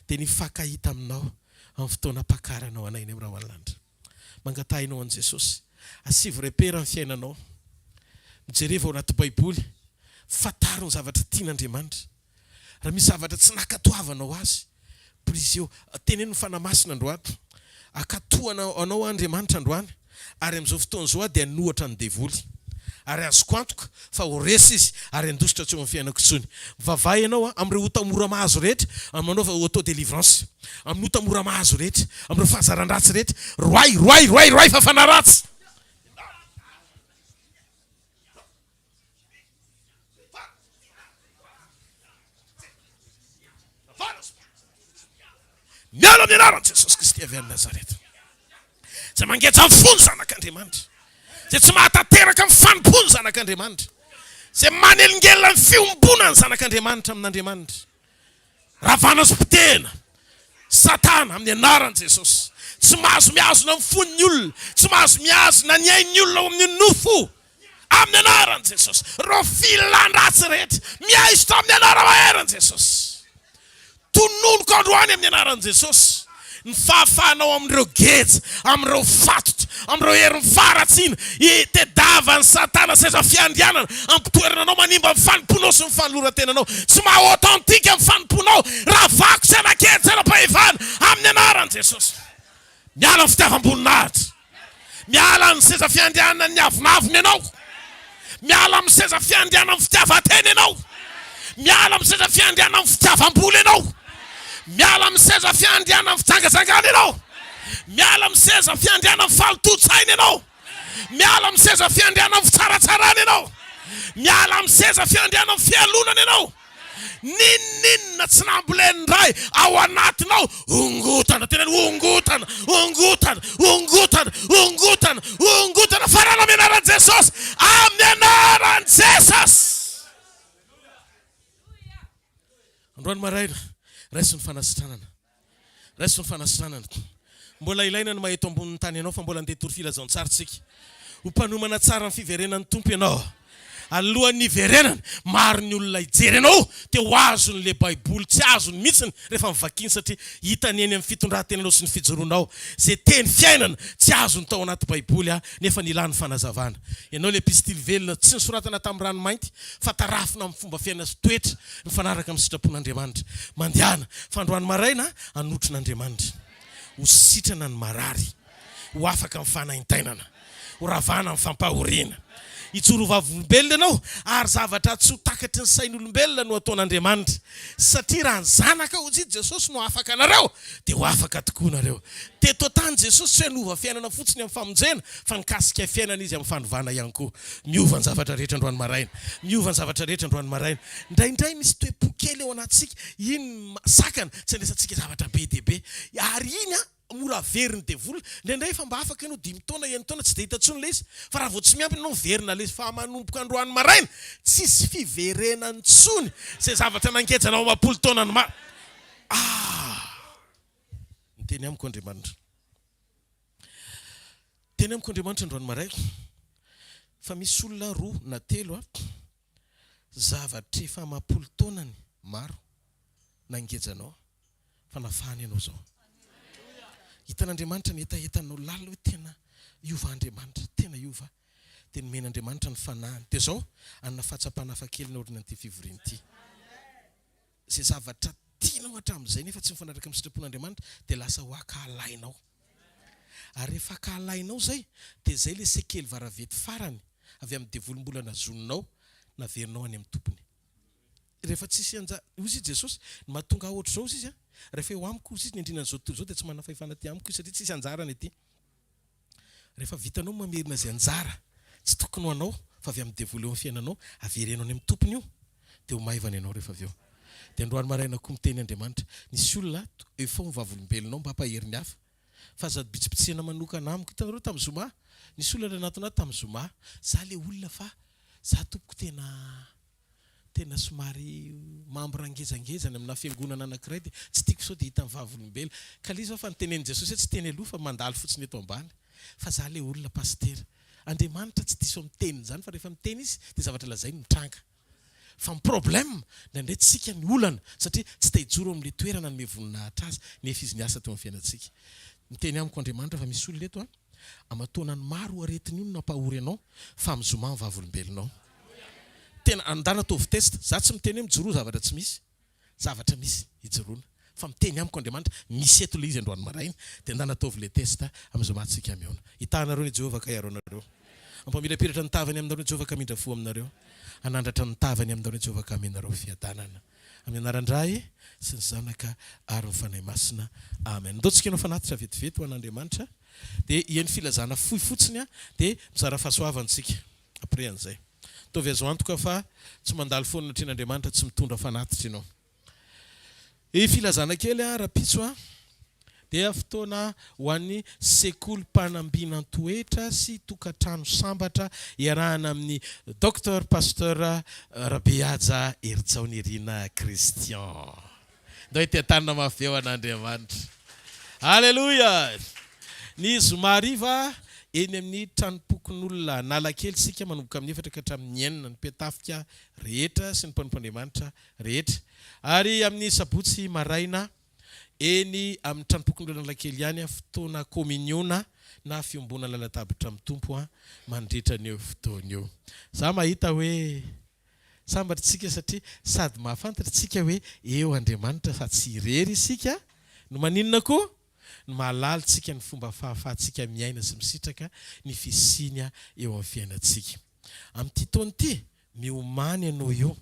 dia ny hifankahita aminao amin'ny fotoana hampakaranao anay any amin'ny Rahona Lanitra. Mangatahinao an'i Jesosy. Asivo repère ny fiainanao. Mijereva ao anaty Baiboly. Fantaro ny zavatra tian'Andriamanitra. Raha misy zavatra tsy nankatoavanao Azy, briseo. Teneno ny Fanahy Masina androany. Akatohana anao Andriamanitra androany. Ary amin'izao fotoana izao aho dia hanohatra ny devoly. Ary azoko antoka fa ho resy izy ary handositra tsy eo amin'ny fiainako intsony. Mivavaha ianao amin'ireo ota mora mahazo rehetra, amin'ny manaova auto délivrance. Amin'ny ota mora mahazo rehetra, amin'ireo fahazaran-dratsy rehetra. Roahy, roahy, roahy, roahy fafana ratsy! Miala amin'ny anaran'i Jesosy Kristy avy any Nazareta. Izay mangeja ny fo ny zanak'Andriamanitra. Izay tsy mahatanteraka ny fanompoany ny zanak'Andriamanitra. Izay manelingelina ny fiombonan'ny zanak'Andriamanitra amin'Andriamanitra. Ravana sy potehina. Satana, amin'ny anaran'i Jesosy. Tsy mahazo mihazona ny fon'ny olona. Tsy mahazo mihazona ny ain'ny olona ao amin'ny nofo. Amin'ny anaran'i Jesosy. Ireo filan-dratsy rehetra, miaisotra amin'ny anara-maherin'i Jesosy. Tononiko androany amin'ny anaran'i Jesosy ny fahafahanao amin'ireo geja, amin'ireo fatotra, amin'ireo herin'ny faharatsiana, itediavan'i Satana seza fiandrianana, ampitoerana anao manimba ny fanompoanao sy ny fanoloran-tenanao. Tsy maha authentique ny fanompoanao raha vaky tsy hanan-kery tsy hanam-pahefana amin'ny anaran'i Jesosy. Miala amin'ny fitiavam-boninahitra. Miala amin'ny seza fiandrianan'ny avonavona ianao. Miala amin'ny seza fiandrianan'ny fitiavan-tena ianao. Miala amin'ny seza fiandrianan'ny fitiavam-bola ianao. Miala amin'ny seza fiandrianan'ny fijangajangana ianao. Miala amin'ny seza fiandrianan'ny fahalotoan-tsaina ianao. Miala amin'ny seza fiandrianan'ny fitsaratsarana ianao. Miala amin'ny seza fiandrianan'ny fialonana ianao. N'inon'inona tsy nambolen'ny Ray ao anatinao, ongotana, tena hoe ongotana, ongotana, ongotana, ongotana, ongotana, farano amin'ny anaran'i Jesosy, amin'ny anaran'i Jesosy. Androany maraina, raiso ny fanasitranana. Raiso ny fanasitranana. Mbola ilaina ny maha eto ambonin'ny tany anao fa mbola andeha hitory filazantsara isika. Ho mpanomana tsara ny fiverenan'ny Tompo ianao. Alohan'ny hiverenany, maro ny olona hijery anao dia ho azony ilay Baiboly tsy azony mihitsiny rehefa mivakiany satria hitany eny amin'ny fitondran-tenanao sy ny fijoroanao izay teny fiainana tsy azony tao anaty Baiboly nefa nilany fanazavana. Ianao ilay epistily velona tsy nosoratana tamin'ny rano mainty fa tarafina amin'ny fomba fiaina sy toetra mifanaraka amin'ny sitrapon'Andriamanitra. Mandehana, fa androany maraina hanotrona Andriamanitra. Ho sitrana ny marary, ho afaka amin'ny fanaintainana, ho ravana amin'ny fampahoriana. Hijoro ho vavolombelona ianao, ary zavatra tsy ho takatry ny sain'olombelona no hataon'Andriamanitra. Satria raha ny Zanaka, hoy Jesosy, no hahafaka anareo, dia ho afaka tokoa nareo. Teto an-tany Jesosy tsy hoe hanova fiainana fotsiny amin'ny famonjena, fa nikasika fiainana Izy amin'ny fanovana ihany koa. Miova ny zavatra rehetra androany maraina. Miova ny zavatra rehetra androany maraina. Indraindray misy toe-po kely ao anatintsika, iny no sakana tsy andraisantsika zavatra be dia be. Ary iny an, mora averin'ny devoly. Indraindray efa mba afaka ianao dimy taona, enin-taona, tsy dia hita intsony ilay izy. Fa raha vao tsy miampina ianao, miverina ilay izy. Fa manomboka androany maraina, tsisy fiverenana intsony izay zavatra nangeja anao amam-polo taonany maro. Ah! Niteny amiko Andriamanitra. Niteny amiko Andriamanitra androany maraina fa misy olona roa na telo a, zavatra efa amam-polo taonany maro nangeja anao fa nafahany ianao izao. Hitan'Andriamanitra ny hetahetanao lalina hoe tena hiova Andriamanitra, tena hiova. Dia nomen'Andriamanitra ny fanahiny. Dia izao, hanana fahatsapana hafakely ny aorianan'ity fivoriana ity. Izay zavatra tianao hatramin'izay nefa tsy mifanaraka amin'ny sitrapon'Andriamanitra dia lasa ho ankahalainao. Ary rehefa ankahalainao izay dia izay ilay sekely varavety farany avy amin'ny devoly mbola nazoninao naverinao any amin'ny tompony. Rehefa tsisy anja, hoy izy Jesosy, ny mahatonga ahy ohatr'izao hozy izy an, rehefa eo amiko hozy izy ny andrinan'izao tontolo izao dia tsy manana fahefana aty amiko izy satria tsisy anjarany aty. Rehefa vitanao ny mamerina izay anjara tsy tokony ho anao fa avy amin'ny devoly eo amin'ny fiainanao, avereno any amin'ny tompony io, dia ho maivana ianao rehefa avy eo. Dia androany maraina koa miteny Andriamanitra, nisy olona efa ho vavolombelonao mba hampahery ny hafa, fa aza bitsibitsihana manokana amiko. Hitanareo tamin'ny zoma, nisy olona nanatona ahy tamin'ny zoma, za le olona fa za tompoko tena tena somary membre ngezangeza any amina fiangonana anakiray dia tsy tiako sao dia hitan'ny vavolombelona. Ka le izy fa notenenin'i Jesosy hoe tsy teny aloha fa mandalo fotsiny eto ambany. Fa za le olona pasitera. Andriamanitra tsy diso amin'ny teniny izany fa rehefa miteny izy dia zavatra lazainy mitranga. Fa ny problème indraindray tsika ny olana satria tsy te hijoro amin'le toerana nanome voninahitra azy nefa izy niasa teo amin'ny fiainantsika. Miteny amiko Andriamanitra fa misy olona eto an, aman-taonany maro io aretina io no nampahory anao fa amin'ny zoma ny vavolombelonao. Tena andana ataovy test. Za tsy miteny hoe mijoroa zavatra tsy misy. Zavatra misy ijoroana. Fa miteny amiko Andriamanitra, misy eto ilay izy androany maraina, dia andana ataovy ilay test amin'ny zoma tsika mihaona. Hitaha anareo ny Jehovah ka hiaro anareo. Hampamirapiratra ny tavany aminareo Jehovah ka hamindra fo aminareo. Hanandratra ny tavany aminareo Jehovah ka hamenareo fiadanana. Amin'ny anaran-dRay sy ny Zanaka ary ny Fanahy Masina. Amen. Ndao tsika hanao fanatitra vetivety ho an'Andriamanitra. Dia hihaino filazana fohy fotsiny dia mizara fahasoavana isika après an'izay. Ataovy azo antoka fa tsy mandalo foana anatrehan'Andriamanitra tsy mitondra fanatitra ianao. E filazana kely a, rahampitso a, dia fotoana ho an'ny sekolim-panambinan-toetra sy tokantrano sambatra iarahana amin'ny Docteur Pasteur Rabehaja Herijaonirina Christian. Ndao hiteha-tanana mafy be ho an'Andriamanitra. Aleloia! Ny zoma hariva eny amin'ny tranompokonolona Analakely isika manomboka amin'ny efatra ka hatramin'ny enina, ny mpiantafika rehetra sy ny mpanompon'Andriamanitra rehetra. Ary amin'ny sabotsy maraina eny amin'ny tranompokonolona Analakely ihany, fotoana kominiona na fiombonana latabatra amin'ny Tompo mandritra an'io fotoana io. Za mahita hoe Sambatra isika satria sady mahafantatra isika hoe eo Andriamanitra fa tsy irery isika, no maninona koa? No mahalala isika ny fomba fahafahantsika miaina sy misitraka ny fisiany eo amin'ny fiainantsika. Amin'ity taona ity, miomàna ianao io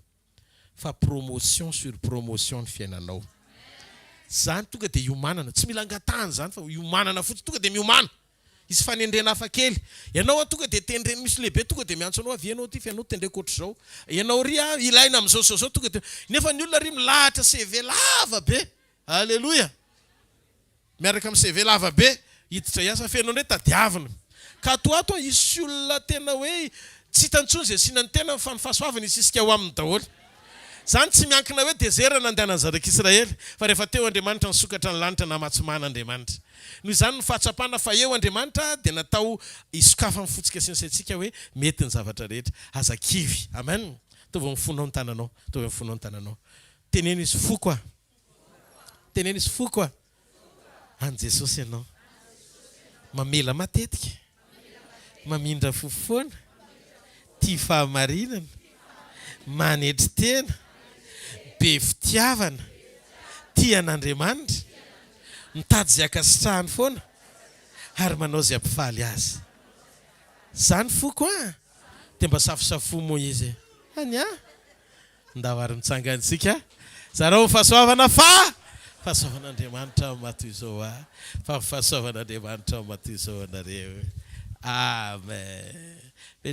fa promotion sur promotion ny fiainanao. Izany tonga dia iomanana, tsy mila angatahana izany fa iomanana fotsiny, tonga dia miomàna. Hisy fanendrena hafa kely. Ianao an tonga dia tendreny misy lehibe tonga dia miantso anao avia ianao aty fa ianao tendreko ohatr'izao. Ianao ry an ilaina amin'izao sy izao tonga dia nefa ny olona ry milahatra CV lava be. Aleloia. Miaraka amin'ny CV lava be hiditra hiasa fa ianao indray tadiavina. Ka ato ho ato an hisy olona tena hoe tsy hita intsony izay asiana ny tenany fa ny fahasoavana hisisika ao aminy daholo. Izany tsy miankina hoe dezera nandehanan'ny zanak'Israely, fa rehefa teo Andriamanitra nisokatra ny lanitra namatsy mana Andriamanitra. Noho izany ny fahatsapana fa eo Andriamanitra dia natao hisokafan'ny fontsika sy ny saintsika hoe mety ny zavatra rehetra. Aza kivy. Amen. Ataovy amin'ny fonao ny tananao. Ataovy amin'ny fonao ny tananao. Teneno izy foko a. Teneno izy foko a. An'i Jesosy ianao. Mamela matetika. Mamindra fo foana. Tia fahamarinana. Manetry tena. Be fitiavana. Tia an'Andriamanitra. Mitady izay ankasitrahany foana. Ary manao izay hampifaly azy. Izany foko an! Dia mba safosafoa moa izy e. Any an! Ndao ary mitsangana isika. Zarao ny fahasoavana fa fahasoavan'Andriamanitra matoa izao a. Fa fahasoavan'Andriamanitra matoa izao anareo. Amen.